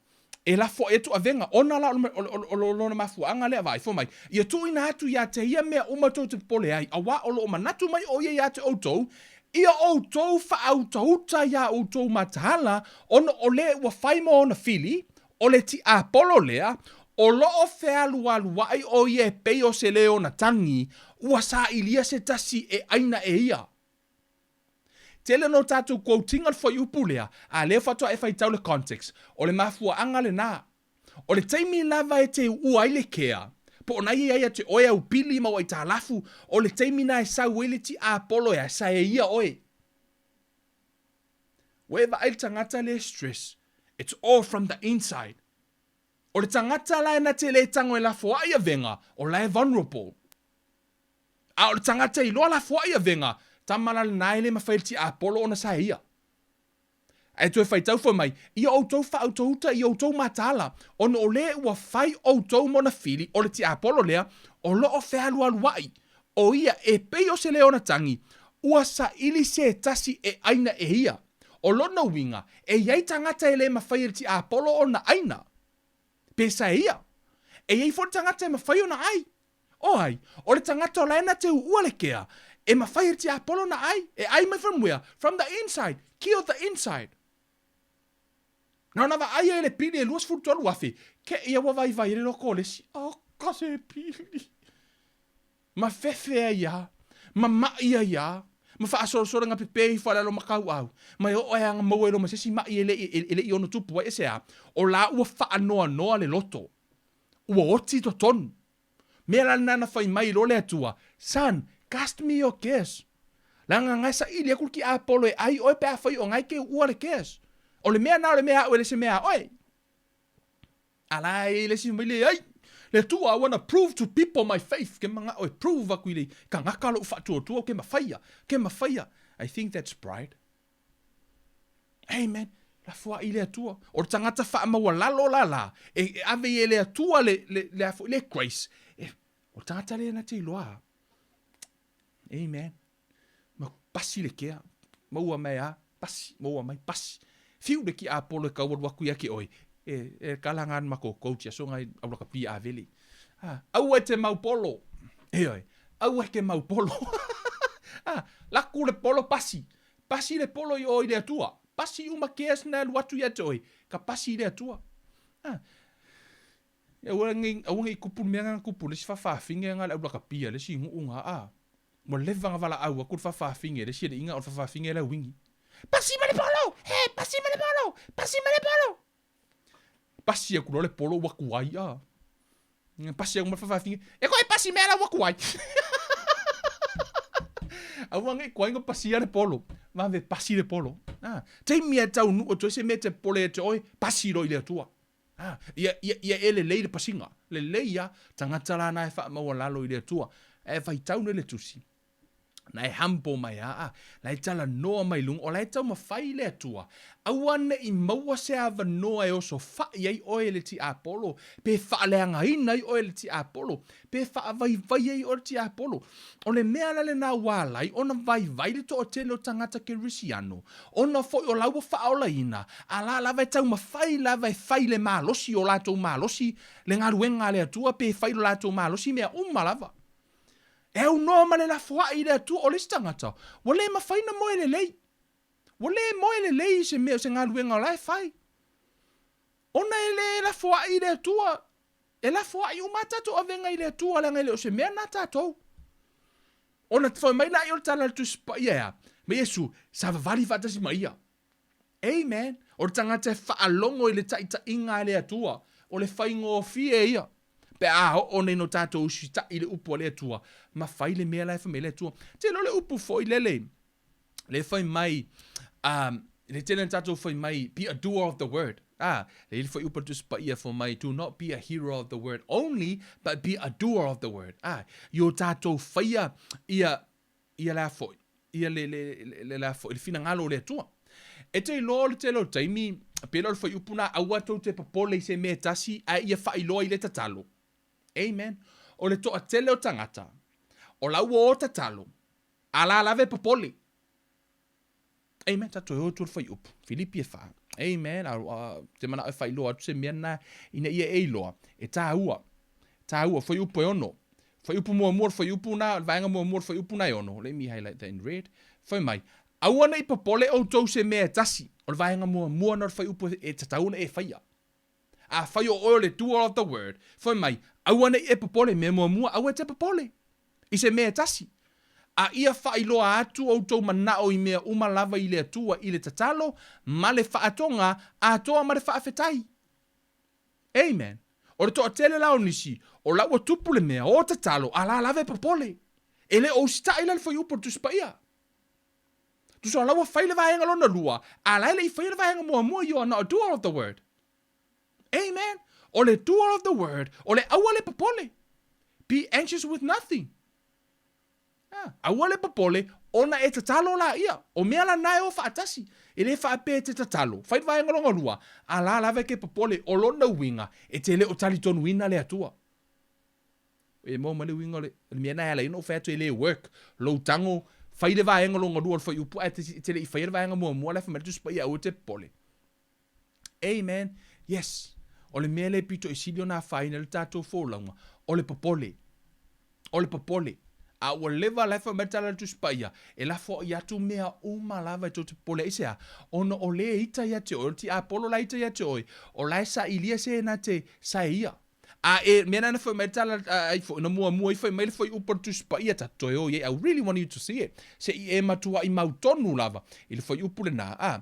e lafo ai atu avega, ona la o lona mafuaaga lea, vaai, fai mai, ia tuuina atu ia te ia mea uma tou te popole ai, auā o lo o manatu mai ʻo ia iā te ʻoutou, ia ʻoutou faautauta iā ʻoutou mataala, ona o le ua fai ma ona fili, o le tiapolo lea, o lo o fealualuaʻi ʻo ia e pei o se leona tagi, ua sailia se tasi e ʻaina e ia. Tele nō tātou quoting o le fuaiupu lea, a lea faatoa e faitau le context. O le mafuaaga lenā. O le taimi lava e te uua ai le kea, po o na ia ia te oe au pili ma au aitalafu, o le taimi na e sau ai le tiapolo e asae ia oe. Ua e vaai le tagata lea e stress, it's all from the inside. O le tagata la e na te le tago e lafoai avega, o la e vulnerable. A o le tagata iloa lafoai avega, tama la lena e le mafai e le tiapolo ona sae ia. Ae toe faitau foi mai, ia outou faautauta i outou mataala, ona o le ua fai outou mona fili, o le tiapolo lea, o lo o fealualuai, o ia e pei o se leona tagi, ua saili se tasi e aina e ia. O lona uiga, e i ai tagata e le mafai e le tiapolo ona aina, pe sae ia. E i ai foi le tagata e mafai ona ai. O ai? O le tagata o la e na te uua le kea, e mafai e le tiapolo ona ai, e ai mai from where? From the inside, kill the inside. Na ona vaai ai le pili e 23,000, ke ia ua vaivai ai le loko o le isi. Oka se pili! Ma fefe ai a, ma maʻi ai a, ma faasolosolo pepe ifo a le alo ma kauʻau, ma e oo ai aga maua ai loa ma se isi maʻi e le e le i ono tupu ai. E se a? O la ua faanoanoa le loto. Ua oti i totonu. Mea la lena na fai mai loa le Atua, Son, cast me your cares. Leaga nga e saili aku le tiapolo e ai oe pe afai o nga e ke uua le cares. O le mea na o le mea a oe le se mea a oe. A la e le isi mai leai. Le Atua, I wanna prove to people my faith. Ke mangao e prove aku i le kangaka loʻu faatuatua ke mafaia. Ke mafaia. I think that's pride. Amen. Lafoai le Atua. O le tagata faamaualalo la la, e, e ave i e le Atua le, le, le, a foi, le grace. E, o le tagata lea na te iloa. Amen. Ma pasi le kea. Maua mai a, pasi, maua mai, pasi. Fiu le ki apolo e kau alu aku ia ke oi. E, e kala ngā ma ko coach aso ngai aula ka pi avele. Ah, aua e te mau polo. E oi, aua e ke mau polo. ah, laku le polo pasi. Pasi le polo i o i le Atua. Pasi uma cares na alu atu ia te oe, ka pasi i le Atua. Ah. Aua nei, aua nei kupu le mea nga kupu le isi faafaafine nga le au lakapia le isi nuu nga a. Ua leva nga valaau aku le faafaafine le isi alii nga o le faafaafine le auigi. Pasi ma le polo! He, pasi ma le polo! Pasi ma le polo! Pasi aku loa le polo ua kuai a. Pasi aku ma le faafaafine. E koe pasi mea la ua kuai. Aua nei kuai nga pasia le polo. Vave pasi le polo. Ah, taimi e taunuu atu ai se mea e te popole ia te oe, pasi loa i le Atua. Ah, ia, ia, ia e lelei le pasiga. Lelei a, tagata la na e faamaualalo i le Atua. Ae faitau nei le tusi. Na e humble mai a, a, la e talanoa mai luga, o la e taumafai le Atua, aua ne i maua se avanoa e osofai ai oe e le tiapolo, pe faaleagaina ai oe e le tiapolo, pe faavaivai ai oe e le tiapolo. O le mea la lena ua ala ai ona vaivai le toatele o tagata kerisiano, ona foi o la ua faaolaina, a la lava e taumafai lava e fai le malosi o latou malosi le galuega a le Atua pe fai lo latou malosi mea uma lava. E aunoa ma le lafoai i le Atua. O le isi tagata, ua le mafai ona moe lelei. Ua le moe lelei i se mea, se galuega o la e fai. Ona e le lafoai i le Atua. E lafoai uma a tatou avega i le Atua, leaga e le o se mea na tatou. Ona fai mai laia o le tala a le Tusi Paia e a? Ma Iesu, savavali faatasi ma ia. Amen. O le tagata e faalogo i le taitaiga a le Atua, o le faigofie ia. Pe a oo nei no tatou usitai i le upu a le Atua, ma fai le mea la e fai mai le Atua. Te iloa le upu foi lele, le fai mai, um, le tele na tatou fai mai, be a doer of the word. Ah, le ili foi upu a le Tusi Paia fai mai, do not be a hearer of the word only, but be a doer of the word. Ah, i o tatou faia ia ia le a foi, ia le, le, le, le, le a foi, le finagalo o le Atua. E te iloa o le tele o taimi, pei la o le fuaiupu na, aua tou te popole i se mea e tasi, ae ia faailoa i le tatalo. Amen. O le toatele o tagata, o la ua o tatalo, a la lava e popole. Amen. Tatou e o atu le fuaiupu. Filipi e wha. Amen. A, a, te manao e whailoa atu se mea na, ina ia e iloa. E tāua. Tāua. Fuaiupu e ono. Fuaiupu muamua le fuaiupu na, le vaega muamua le fuaiupu na e ono. Let me highlight that in red. Fai mai, aua ne i popole outou se mea e tasi. O le vaega muamua na o le fuaiupu e tatau ona e faia. Afai o oe o le doer of the word, fai mai, aua ne i e popole, mea muamua, aua e te popole i se mea e tasi. A ia faailoa atu outou manao i mea uma lava i le Atua i le tatalo ma le faatoga atoa ma le faafetai. Amen. O le toatele la o nisi, o la ua tupu le mea, o tatalo, a la lava e popole. E le o usitai la le fuaiupu o le Tusi Paia. Tusa o la ua fai le vaega lona lua, a la e le i faia le vaega muamua, you are not a doer of the word. Amen. O le doer of the word, o le aua le popole. Be anxious with nothing. Ah, aua le popole, ona e tatalo la ia. O mea la na e o faatasi. E le faapea e te tatalo. Fai le vaega lona lua, a la lava e ke popole, o lona uiga, e te le o talitonuina le Atua. E maua mai le uiga o le, le mea na e ala ai ona ou fai atu e le work lou tago, fai le vaega lona lua o le fuaiupu ae te, te le i faia le vaega muamua la e fai mai le Tusi Paia aua e te popole. Amen. Yes. O le mea lea e pito i sili ona afaina ai le tatou folauga, o le popole. O le popole. A ua leva la e fai mai le tala a le Tusi Paia, e lafoai atu mea uma lava e tou te popole ai. Aisea? Ona o le e ita ia te oe, o le tiapolo la e ita ia te oe, o la e sailia se na te saeia. A e, mea na fai mai le tala ai foi, na muamua i fai mai le fuaiupu o le Tusi Paia, tatou toe o i ai, I really want you to see it, se i e matuai mautonu lava i le fuaiupu lena, a.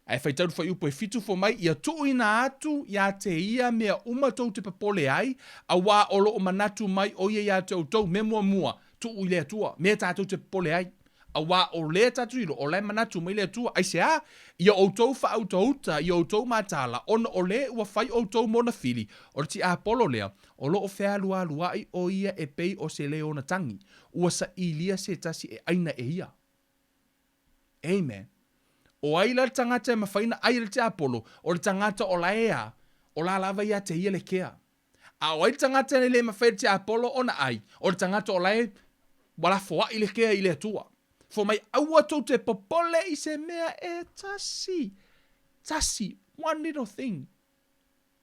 Ae faitau le fuaiupu e fitu fo mai, ia tuuina atu ia te ia mea uma tou te popole ai, auā o lo o manatu mai o ia ia te outou, mea muamua, tuu i le Atua, mea tatou te popole ai. Auā o lea tatou iloa, o la e manatu mai le Atua, aisea? Ia outou faautauta i outou mataala, ona o le ua fai outou mona fili, o le tiapolo lea, o lo o fealualuaʻi o ia e pei o se leona tagi, ua sailia se tasi e ʻaina e ia. Amen. O ai la le tagata e mafai ona ʻai e le tiapolo? O le tagata o la e a, o la lava ia te ia le kea. A o ai le tagata e le mafai e le tiapolo ona ʻai? O le tagata o la e ua lafoaʻi le kea i le Atua. Fai mai, aua tou te popole i se mea e tasi. Tasi. One little thing.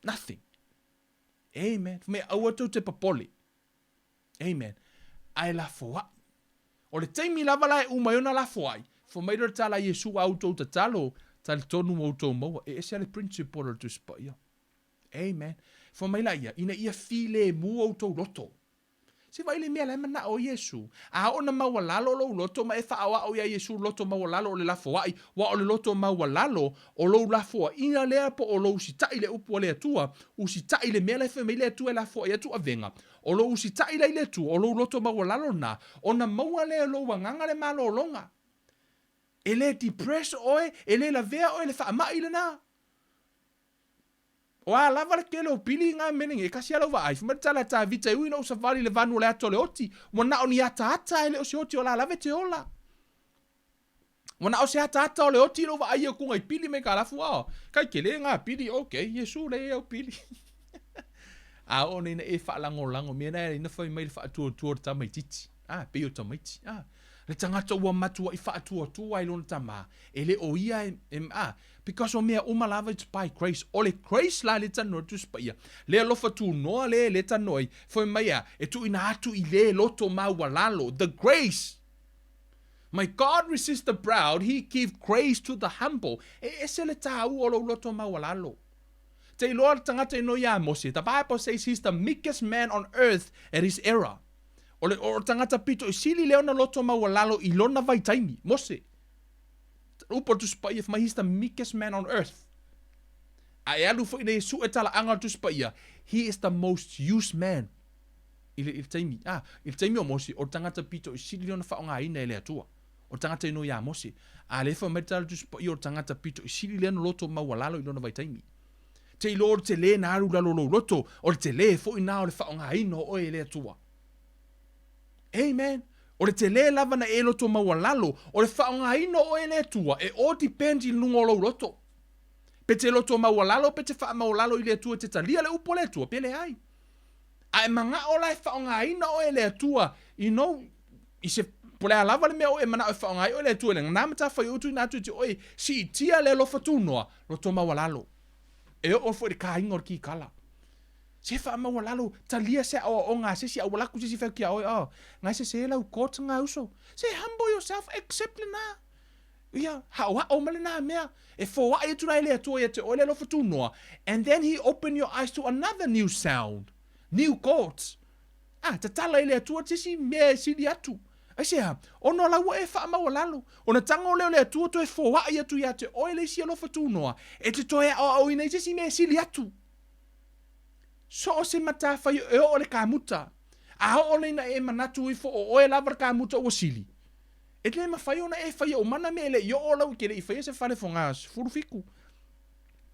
Nothing. Amen. Fai mai, aua tou te popole. Amen. Ae lafoaʻi. O le taimi lava la e uma ai ona lafoaʻi, fai mai lea o le tala a Iesu, a outou tatalo, talitonu ua outou maua. E ese lava le principle o le Tusi Paia. Amen. Fai mai la ia, ina ia filemu outou loto. Se vaai le mea la e manao ai Iesu. A oo ina maualalo lou loto ma e faaoao ia Iesu loto maualalo o le lafoai, ua o le loto maualalo o lou lafoaiga lea po o lou usitai i le upu a le Atua, usitai i le mea la e fai mai le Atua e lafoai atu avega, o lou usitai la i le Atua, o lou loto maualalo lena, ona maua lea e lou agaga le malologa. E le depress oe, e le lavea oe i le faamai lena. O a lava le tele o pili i ngā mea nei, e kasi a lau vaai, fai mai le tala a Tavita, e ui ina ou savali i le vanu o le ata o le oti, ua na o ni ataata e le o se oti o la lava e te ola. Ua na o se ataata o le oti lou vaai atu ngai pili mai kalafu, oh, kai tele ngā pili, ok, Iesu lea e au pili. A oo nei ina e faalagolago, mea na e ina fai mai le faatuatua o le tamaititi. Ah, pei o tamaiti. Ah, le tagata ua matuai faatuatua i lona tama, e le o ia e, e ah, because o mea uma lava it's by grace. O le grace la le tanoa le Tusi Paia, le alofa tunoa le le tanoa ai, fai mai a, e tuuina atu i le loto maualalo, the grace. My God resists the proud, he give grace to the humble. E ese le tāua o lou loto maualalo. Te iloa le tagata ino iā Mose, the Bible says he's the meekest man on earth at his era. O le, o le tagata pito i sili lea ona loto maualalo i lona vaitaimi, Mose. Upu o le Tusi Paia, fai mai, he's the meekest man on earth. A e alu foi nei e sue talaaga o le Tusi Paia, he is the most used man i le, i le taimi. Ah, i le taimi o Mose, o le tagata pito i sili lea ona faaaogaina e le Atua. O le tagata ino iā Mose. A lea fai mai le tala o le Tusi Paia, o le tagata pito i sili lea ona loto maualalo i lona vaitaimi. Te iloa o le tele na alu i lalo o lou loto, o le tele foi na o le faaaogaina o oe e le Atua. Amen. O le tele lava na e loto maualalo, o le faaaogaina o oe e le Atua, e all depends i luga o lou loto. Pe te loto maualalo pe te faamaualalo i le Atua e te talia le upu a le Atua, pe leai. A e manao la e faaaogaina oe e le Atua, you know, i se po o le a lava le mea o e manao e faaaoga ai oe e le Atua i lena matafaioi ua tuuina atu ia te oe, siitia le alofa tunoa, loto maualalo. E oo foi i le kāiga o le kikala. Se faamaualalo, talia se aoaoga a se isi, a ua alu atu se isi fai atu ia oe, oh, nga e sese lau court nga uso. Se humble yourself, accept lena. Ia, haohao mai lena mea. E foai atu la e le Atua ia te oe le alofa tunoa. And then he open your eyes to another new sound, new courts. A, tatala i le Atua te isi mea e sili atu. Aisea? Ona o la ua e faamaualalo. Ona tago lea o le Atua toe foai atu ia te oe le isi alofa tunoa, e te toe aoaoina i se isi mea e sili atu. So o se matafai e oo le kamuta. A oo nei na e manatu ifo o oe lava le kamuta ua sili. E le mafai ona e faia uma na mea e le i oo lau ke le i faia se fale foga 17.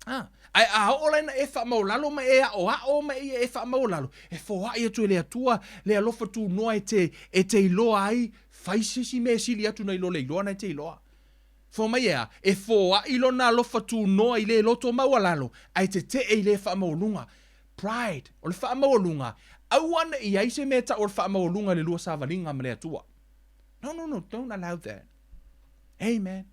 A, ae a oo la ina e faamaualalo ma e aʻoaʻo ma e e faamaualalo, e foai atu e le Atua le alofa tunoa e te, e te iloa ai, fai se isi mea e sili atu nai lo le iloa na e te iloa. Fai mai e a? E foai lona alofa tunoa i le loto maualalo, ae tetee i le faamaualuga. Pride, o le faamaualuga, aua ne i ai se mea e tau o le faamaualuga i le lua savaliga ma le Atua. No, no, no, don't allow that. Amen.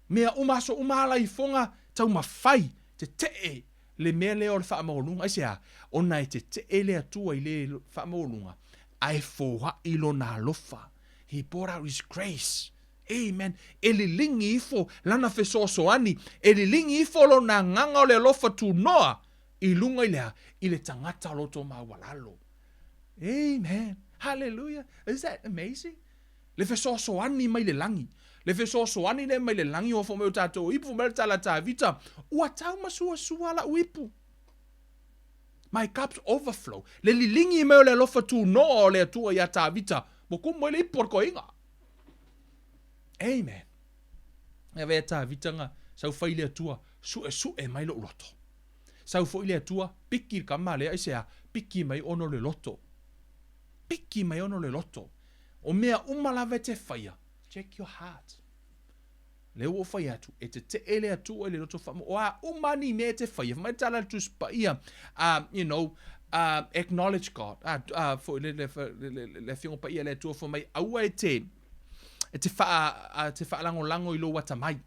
Mea uma, aso uma ala i foga, taumafai, tetee le mea lea o le faamaualuga. Aisea? Ona e tetee le Atua i le faamaualuga, ae foai lona alofa. He poured out his grace. Amen. E liligi ifo lana fesoasoani, e liligi ifo lona agaga o le alofa tunoa i luga i le a? I le tagata o loto maualalo. Amen. Hallelujah. Is that amazing? Le fesoasoani mai le lagi. Le fesoasoani lea mai le lagi ua fai mai o tatou ipu, fai mai le tala a Tavita, ua tau masuasua la'u ipu. My cups overflow. Le liligi mai o le alofa tunoa o le Atua iā Tavita, ua kumu ai le ipu o le koiga. Amen. E avea Tavita nga sau fai le Atua, su'esu'e mai lo'u loto. Sau foi le Atua, piki le kama lea, aisea? Piki mai ona o le loto. Piki mai ona o le loto. O mea uma lava e te faia, check your heart. Lea ua ou fai atu, e tetee le Atua i le loto faamo. O a uma ni mea e te faia, fai mai le tala a le Tusi Paia, you know, acknowledge God. Foi le, le, le, le, le Afioga Paia le Atua fai mai, aua e te, e te, wha, te whaalangolago i lou atamai.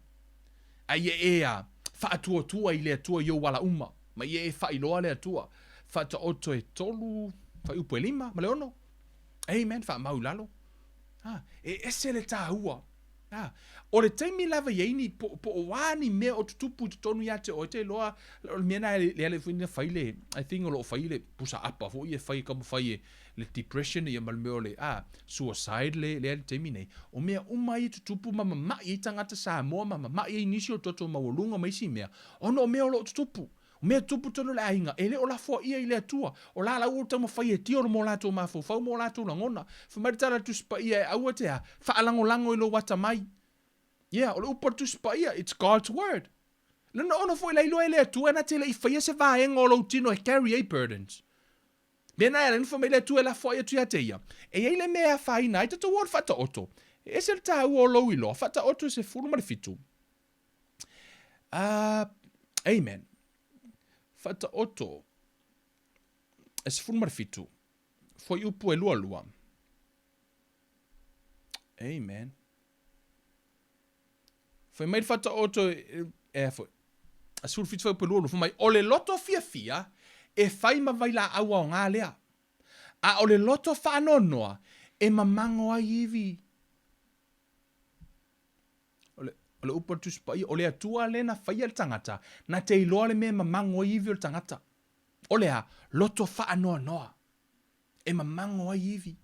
A ia e a, faatuatua i le Atua i ou ala uma, ma ia e faailoa le Atua. Faataoto e tolu, fuaiupu e lima, ma le ono. Amen, faamau i lalo. Ah, e ese le tāua. Ah, o le taimi lava i ai ni, po, po o a ni mea o tutupu i totonu ia te oe, te iloa, o le mea na lea le foi na fai le, I think o lo o fai le pusa apa foi e fai e taumafai e le depression ia ma le mea o le, ah, suicide le, lea le taimi nei. O mea uma ia e tutupu ma mama'i ai tagata Samoa ma mama'i ai nisi o le toto maualuga ma isi mea, ona o mea o lo o tutupu. O mea tupu tonu i le aiga, e le o lafoaia i le Atua. O la lau o taumafai e tio mo latou mafaufau ma o latou lagona. Fai mai le tala a le Tusi Paia e aua te a, faalagolago i lou atamai. Yeah, o le upu a le Tusi Paia, it's God's word. Lona ono foi la iloa e le Atua na te le i faia se vaega o lou tino e carry ai burdens. Mea na e ala ai ona fai mai le Atua e lafoai atu ia te ia. E i ai le mea e afaina ai tatou o le Faataoto. E ese le taua o lou iloa, Faataoto e 17. Uh, amen. Faataoto e 17. Fuaiupu e lualua. Amen. Fai mai le Faataoto e, e foi. A 17 fuaiupu e lualua. Fai mai, o le loto fiafia e fai ma vailaau aoga lea. A o le loto faanoanoa e mamago ai ivi. O le, o le upu a le Tusi Paia, o le Atua lea na faia le tagata, na te iloa le mea e mamago ai ivi o le tagata. O le a? Loto faanoanoa. E mamago ai ivi.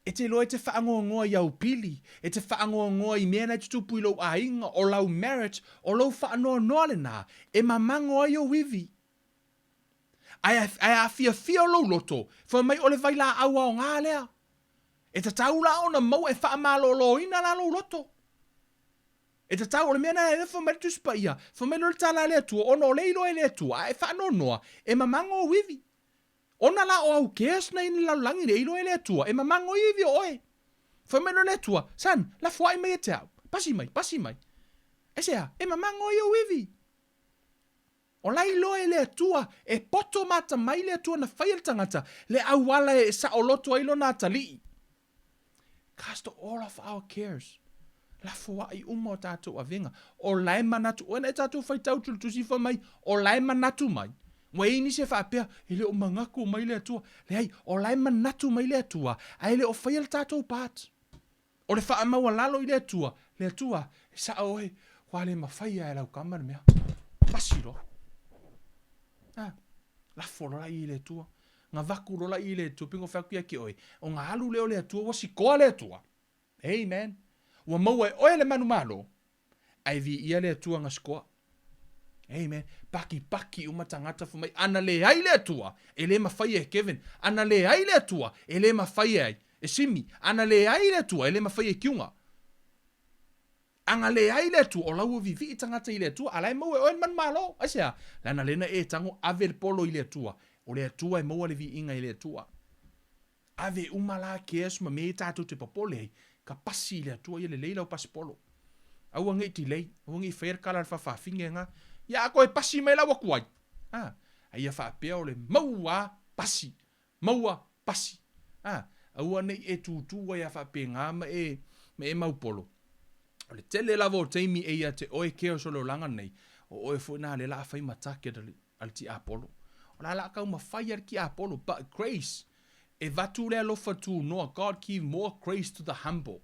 E te iloa e te faanoanoa i au pili, e te faanoanoa i mea na e tutupu i lou aiga, o lau marriage, o lou faanoanoa lena, e mamago ai ou ivi. Ae, ae a fiafia lou loto, fai mai o le vailaau aoga lea. E tatau la ona maua e faamaloloina la lou loto. E tatau, o le mea lena e fai mai le Tusi Paia, fai mai loa le tala a le Atua, ona o lea e iloa e le Atua, a e faanoanoa, e mamago ou ivi. Ona la o au cares na i le lalolagi nei, e iloa e le Atua, e mamago ivi o oe. Fai mai loa le Atua, Son, lafoai mai ia te au. Pasi mai, pasi mai. Aisea? E mamago ai ou ivi. O la iloa e le Atua, e poto ma atamai le Atua na faia le tagata, le auala e saoloto ai lona atalii. Cast all of our cares. Lafoai uma o tatou avega. O la e manatu, oe na e tatou faitau tulu tusi fai mai, o la e manatu mai. Ua i ai nisi e faapea, e le o manatu mai le Atua. Leai, o la e manatu mai le Atua, ae le o faia le tatou part. O le faamaualalo i le Atua, le Atua, e sao oe, ua le mafai lava e lau tama le mea. Pasi loa. A, lafo loa la i le Atua. Gavaku loa la i le Atua, pingo fai atu ia ke oe, o ga alu lea o le Atua, ua sikoa le Atua. Amen. Ua maua e oe le manumalo, Ae viia le Atua na sikoa. Amen. Pakipaki uma tagata fai mai, ana leai le Atua, e le mafai e Kevin. Ana leai le Atua, e le mafai e ai, e Simi. Ana leai le Atua, e le mafai e Kiunga. Ana leai le Atua, o la ua vivii tagata i le Atua, a la e maua e oe le manumalo. Aisea? Leaga lea na e tago ave le polo i le Atua. O le Atua e maua le viiga i le Atua. Ave uma la cares ma mea ia tatou te popole ai, ka pasi i le Atua ia lelei lau pasipolo. Aua nei delay, aua nei faia le kala a le fafafine na, ia a toe pasi mai la ua tuai. A, a ia faapea o le maua pasi, maua pasi. A, aua nei e tutu ai a faapena ma e, ma e maupolo. O le tele lava o taimi e ia te oe cares o le olaga nei, o oe foi na lea la a fai ma target a le tiapolo. O le a la taumafai a le tiapolo, but grace, e vatu le alofa tunoa, God give more grace to the humble.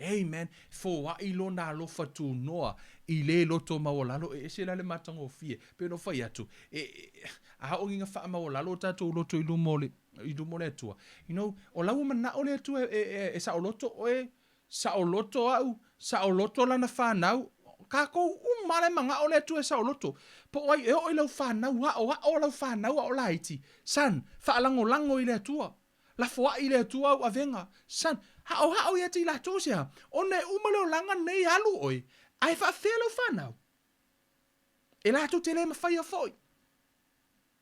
Amen. Foai lona alofa tunoa i le loto maualalo, e ese la le matagofie. Pei ona fai atu, e, e, a oo ina faamaualalo o tatou loto i luma o le, i luma o le Atua. You know, o la ua manao le Atua e, e, e, e saoloto oe, Saoloto au, saoloto lana fanau, kākou uma la e manao le Atua e saoloto. Po o ai e oo i lau fanau, aoao lau fanau a o laiti, son, faalagolago i le Atua. Lafoai i le Atua au avega, son, aoao ia te i latou se a, ona e uma le olaga nei alu oe, ae faafefea lau fanau? E latou te le mafaia foi.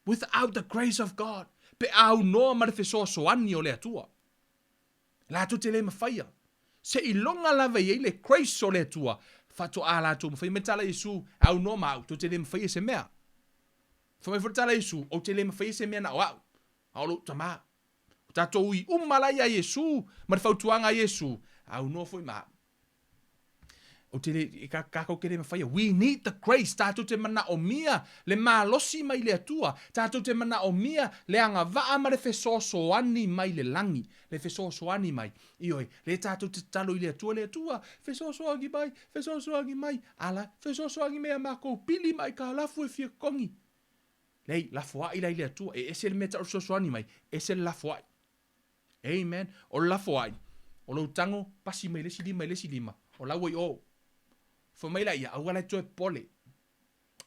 Without the grace of God, pe a aunoa ma le fesoasoani o le Atua. Latou te le mafaia. Seiloga lava e i ai le grace o le Atua, faatoa latou mafaia. Mai le tala a Iesu, aunoa ma au, tou te le mafaia se mea. Fai mai foi le tala a Iesu, ou te le mafaia se mea na o au, a o lou Tama. O tatou ui uma la ia Iesu, ma le fautuaga a Iesu, aunoa foi ma au. Ou te le, e kākou ke le mafaia. We need the grace. Tātou te manaomia le malosi mai le Atua. Tātou te manaomia le agavaa ma le fesoasoani mai le lagi. Le fesoasoani mai. Ioe, le tātou te tatalo i le Atua, le Atua, fesoasoani mai, fesoasoani mai. Ala, fesoasoani mai a mākou pili ma aikalafu e fia totogi. Leai, lafoai la i le Atua. E ese le mea tau fesoasoani mai, ese le lafoai. Amen. O le lafoai, o lou tago, pasi mai le isi lima i le isi lima, o la ua i o. Fai mai laia, aua la e toe popole.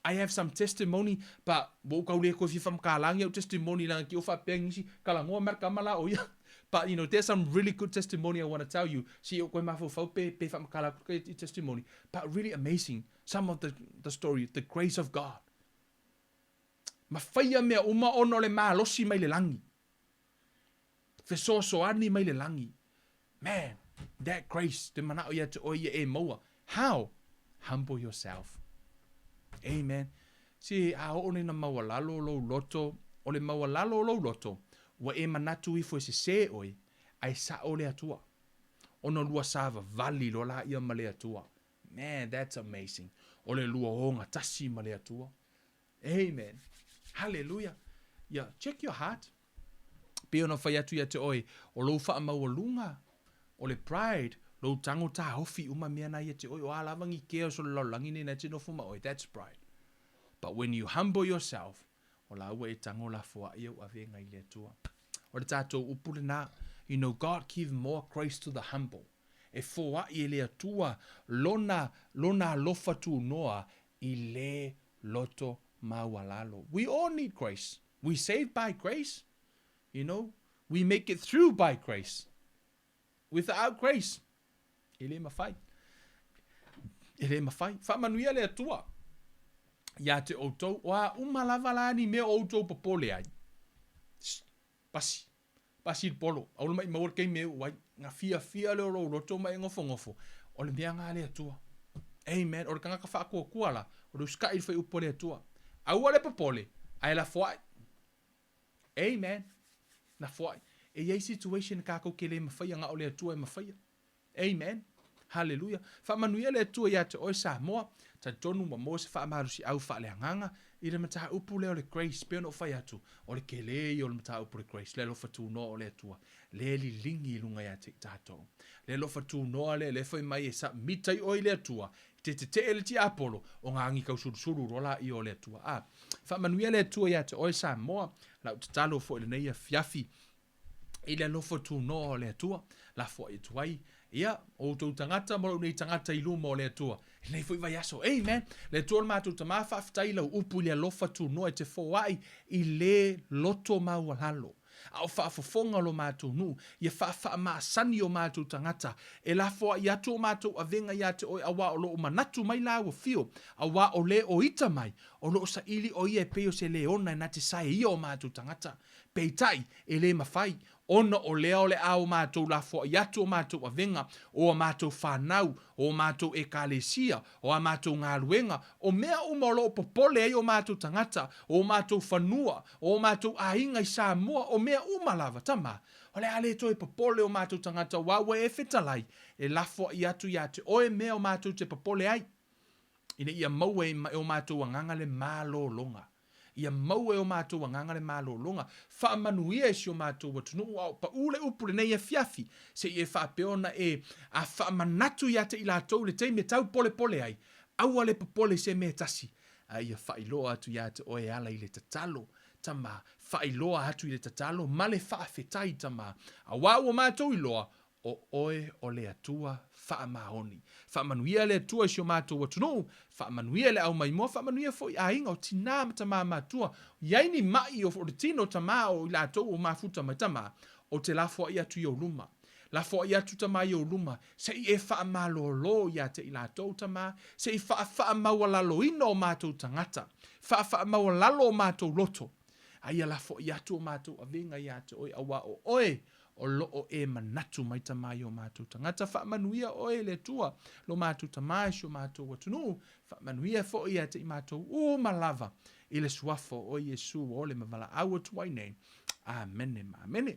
I have some testimony, but ua ou tau le toe fia faamatalaina au testimony leaga te i ua faapea nisi, talanoa mai le tama la o ia. But you know, there's some really good testimony I want to tell you. Se i ou koe mafaufau pe, pe faamatala atu ke i testimony. But really amazing, some of the, the story, the grace of God. Ma faia mea uma ona o le malosi mai le lagi. Fesoasoani mai le lagi. Man, that grace, te manao ia te oe ia e maua. How? Humble yourself. Amen. Se a oo nei na maualalo lou loto, o le maualalo o lou loto, ua e manatu ifo e sesē oe, ae sa'o le Atua. Ona lua savavali loa laia ma le Atua. Man, that's amazing. O le lua ogatasi ma le Atua. Amen. Hallelujah. Yeah, check your heart. Pei ona fai atu ia te oe, o lou faamaualuga, o le pride, lou tago taofi uma mea na ia te oe, o a lava ni kea o so le lalolagi nei na te nofo ma oe, that's pride. But when you humble yourself, o la ua e tago lafoaʻi au avega i le Atua. O le tatou upu lena, you know, God give more grace to the humble. E foaʻi e le Atua lona, lona alofa tunoa i le loto maualalo. We all need grace. We saved by grace. You know, we make it through by grace. Without grace, e le mafai. E le mafai. Faamanuia le Atua ia te outou, o a uma lava la ni mea o outou popole ai. Pasi. Pasi le polo. Aua le maʻimau le taimi e uʻu ai. Na fiafia lea o lou loto ma e nofonofo. O le mea na a le Atua. Amen. O le tagata faatuatua la, o le usitaʻi i le fuaiupu a le Atua. Aua le popole, ae lafoaʻi. Amen. Lafoaʻi. E i ai situation kakou ke le mafaia na o le Atua e mafaia. Amen. Haleluia. Faamanuia le Atua ia te oe Samoa. Talitonu ua maua se faamalosiau faaleagaga i le mataupu lea o le grace. Pei ona ou fai atu, o le tele ia o le mataupu o le grace, le alofa tunoa o le Atua, lea e liligi i luga ia te i tatou. Le alofa tunoa lea, lea fai mai e submit ai oe i le Atua, te tetee le tiapolo, o ngā agi tausulusulu loa laia o le Atua. A, faamanuia le Atua ia te oe Samoa, lau tatalo foi i lenei afiafi, i le alofa tunoa o le Atua, lafoai atu ai, ia, o outou tagata ma lou nei tagata i luma o le Atua, i lenei foi vaiaso. Amen! Le Atua o le matou Tama, faafetai i lau upu i le alofa tunoa e te foai i le loto maualalo. A o faafofoga lo matou nuu, ia faafaamasani o matou tagata, e lafoai atu o matou avega ia te oe auā o lo o manatu mai lāua fio, auā o le o ita mai, o lo o saili o ia e pei o se leona e na te sae ia o matou tagata. Peitai, e lē mafai, ona o lea o le a o matou lafoai atu o matou avega, o a matou fanau, o a matou ekalesia, o a matou galuega, o mea uma o lo o popole ai o matou tagata, o o matou fanua, o o matou aiga i Samoa, o mea uma lava, tama, o le a le toe popole o matou tagata auā ua e fetalai, e lafoai atu iā te oe mea o matou te popole ai, ina ia maua e o matou agaga le malologa. Ia maua e o matou agaga le malologa, faamanuia i si o matou atunuu a o paʻu le upu lenei afiafi, se i e faapea ona e a faamanatu ia te i latou i le taimi e taupolepole ai, aua le popole i se mea e tasi, a ia faailoa atu ia te oe e ala i le tatalo, Tama, faailoa atu i le tatalo ma le faafetai, Tama, auā ua matou iloa, O oe o le Atua faamaoni. Faamanuia le Atua i si o matou atunuu, faamanuia le aumaimoa, faamanuia foi aiga o tinā ma tamā matua. I ai ni maʻi o le tino tamā o i latou o mafuta mai tamā, ou te lafoai atu i ou luma. Lafoai atu tamā i ou luma, se i e faamalōlō ia te i latou tamā, se i faafaamaualaloina o matou tagata, faafaamaualalo o matou loto. A ia lafoai atu o matou avega ia te oe, auā o oe O lo o e manatu mai Tama i o matou tagata, faamanuia oe e le Atua lo matou Tama i si o matou atunuu, faamanuia foi ia te i matou uma lava i le suafa o oe Iesu ua ole ma valaau atu ai nei. Amene ma amene.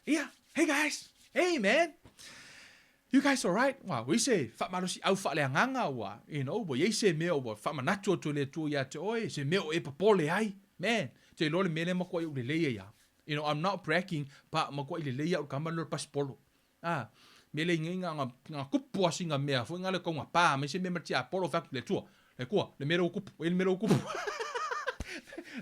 Ia, hey guys, hey man, you guys alright? Ua i se faamalosiau faaleagaga ua, you know, ua i ai se mea ua faamanatu atu e le Atua ia te oe, se mea o e popole ai, man, te iloa le mea lea matuai ou lelei ai a. You know, I'm not bragging, but matuai lelei au i le kama lea o le pasipolo. Ah, me le ingai nga, nga, nga kupu a singa mea foi nga le kaunga pa mai se mea ma tiapolo fai atu le Atua. Le Atua, le mea lea ua kupu, e le mea lea ua kupu.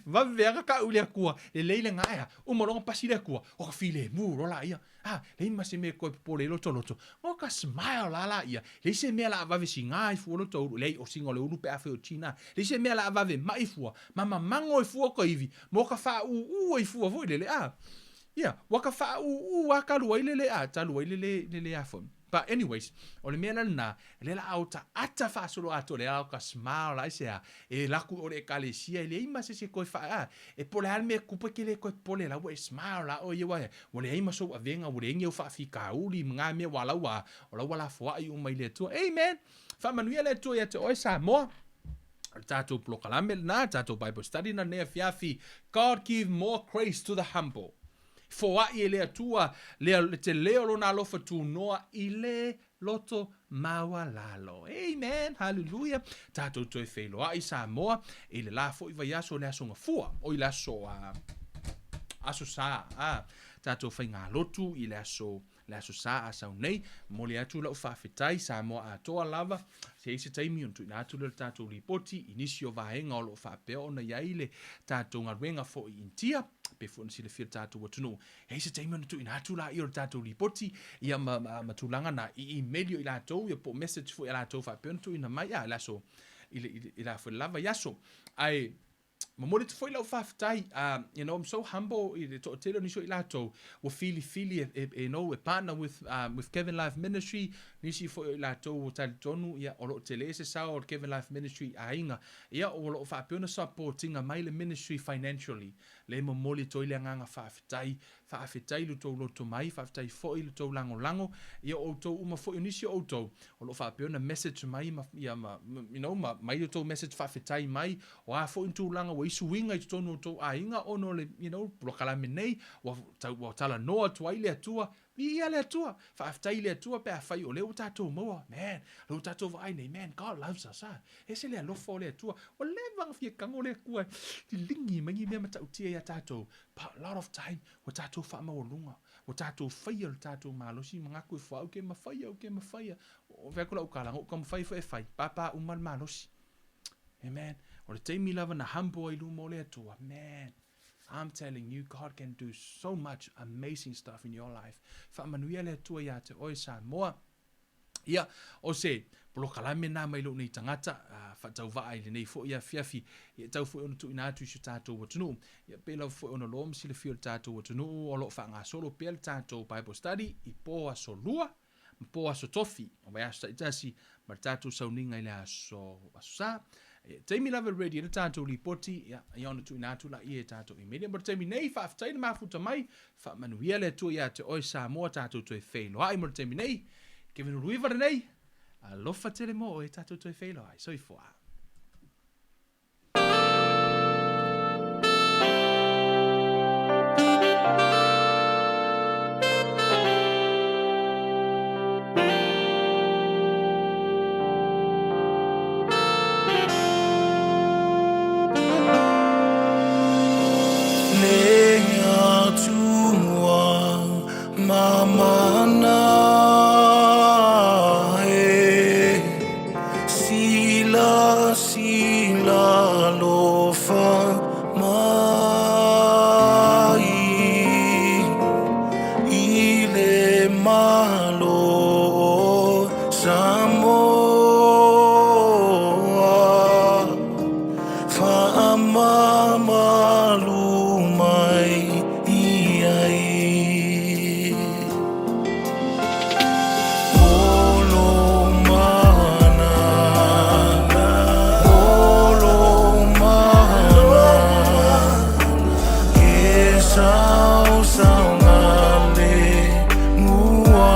Vave aga ka'u i le Atua, lelei le gaea, uma loa ona pasi le Atua, o ka filemu loa laia. Ah, leai ma se mea e toe popole ai loto loto. O ka smile la laia, leai se mea la vave siga ai fua loto ulu, leai o siga o le ulu pe afai o tina. Leai se mea la vave maʻi fua, ma mamago ai fua ka ivi, mo ka faaūū ai fua foi lele, ah. Ia, ua ka faaūū lava talu ai le le, a, talu ai le le, le le a foi. But anyways, o le mea la lena, lea la a ota ata faasoloatoa, lea la o ka smile aisea, e alu atu i o le ekalesia, e leai ma se isi e toe faa, a, e po o le a le mea e tupu e te le toe popole la ua e smile la oe ia aua ua leai ma sou avega, ua leai ni au faafitauli ma na mea aua la ua, o la ua lafoai uma i le Atua. Amen! Faamanuia le Atua ia te oe Samoa. O le tatou polokalame lena, le tatou Bible study na lenei afiafi. God give more grace to the humble. Foai e le Atua le tele o lona alofa tunoa i le loto maualalo. Amen. Hallelujah. Tatou toe feiloai Samoa i le la foi vaiaso le aso Gafua. Oi le aso a aso Sa. A tatou faigalotu i le aso le Aso Sa a sau nei. Momoli atu lau faafetai Samoa atoa lava. Se i ai se taimi ona tuuina atu lea o le tatou lipoti i nisi o vaega o lo o faapea ona i ai le tatou galuega foi i Initia, pei foi ona silafia le tatou atunuu. E i ai se taimi ona tuuina atu laia o le tatou lipoti ia ma, ma, ma tulaga na i email i latou ia po o message foi a latou faapea ona tuuina mai a le aso i le, i le, i le a foi le lava i aso. Ae Momoli atu foi lau faafetai, you know, I'm so humble i le toatele o nisi o i latou ua filifili e, e, you know, e partner with, with Kevin Life Ministry, nisi foi o i latou ua talitonu, ia, o lo o tele se sao o le Kevin Life Ministry i aiga, ia, o lo o faapea ona support ina mai le ministry financially. Le momoli atu ai le agaga faafetai Faafetai i lo outou loto mai, faafetai foi i lo outou lagolago, ia o outou uma foi, o nisi o outou o lo o faapea ona message mai ma, ia ma, you know, ma mai outou message faafetai mai, o a foi ni tulaga ua i suiga i totonu o outou aiga ona o le, you know, polokalame nei, ua, tau, ua talanoa atu ai le Atua, viia le Atua, faafetai i le Atua pe afai o lea ua tatou maua, man, lea ua tatou vaai nei, man, God loves us, ah, ese le alofa o le Atua, ua leva ona fia tago le Atua e liligi mai ni mea matautia ia tatou, But a lot of time, ua tatou faamaualuga, ua tatou faia lo tatou malosi, manatu ifo au ke mafai au ke mafai. O fai atu lau tala, na ou taumafai foi e fai, pāpā uma le malosi. Amen. O le taimi lava na humble ai luma o le Atua, man, I'm telling you, God can do so much amazing stuff in your life. Faamanuia le Atua ia te oe Samoa. Ia, o se polokalame na mai lou nei tagata, faatauvaa i lenei foi afiafi, ia e tau foi ona tuuina atu i si o tatou atunuu. Ia, pei lava foi ona loa ma silafia o le tatou atunuu, o lo o faagasolo pea le tatou Bible study i po aso Lua ma po aso Tofi, o vaiaso taitasi, ma le tatou sauniga i le aso, aso Sa. Ia, taimi lava e ready ai le tatou lipoti, ia, ia ona tuuina atu laia i tatou email. Ia, mo le taimi nei, faafetai le mafuta mai, Faamanuia le Atua ia te oe Samoa tatou toe feiloai mo le taimi nei. Kevin Uluiva lenei. Alofa tele mo oe tatou toe feiloai. Soifua. Le Atua mamana e Sila sila alofa mai I le Malo o Samoa Faamamalu mai i ai. Olomana, Olomana, ke sausaugale mua.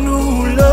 Tonu.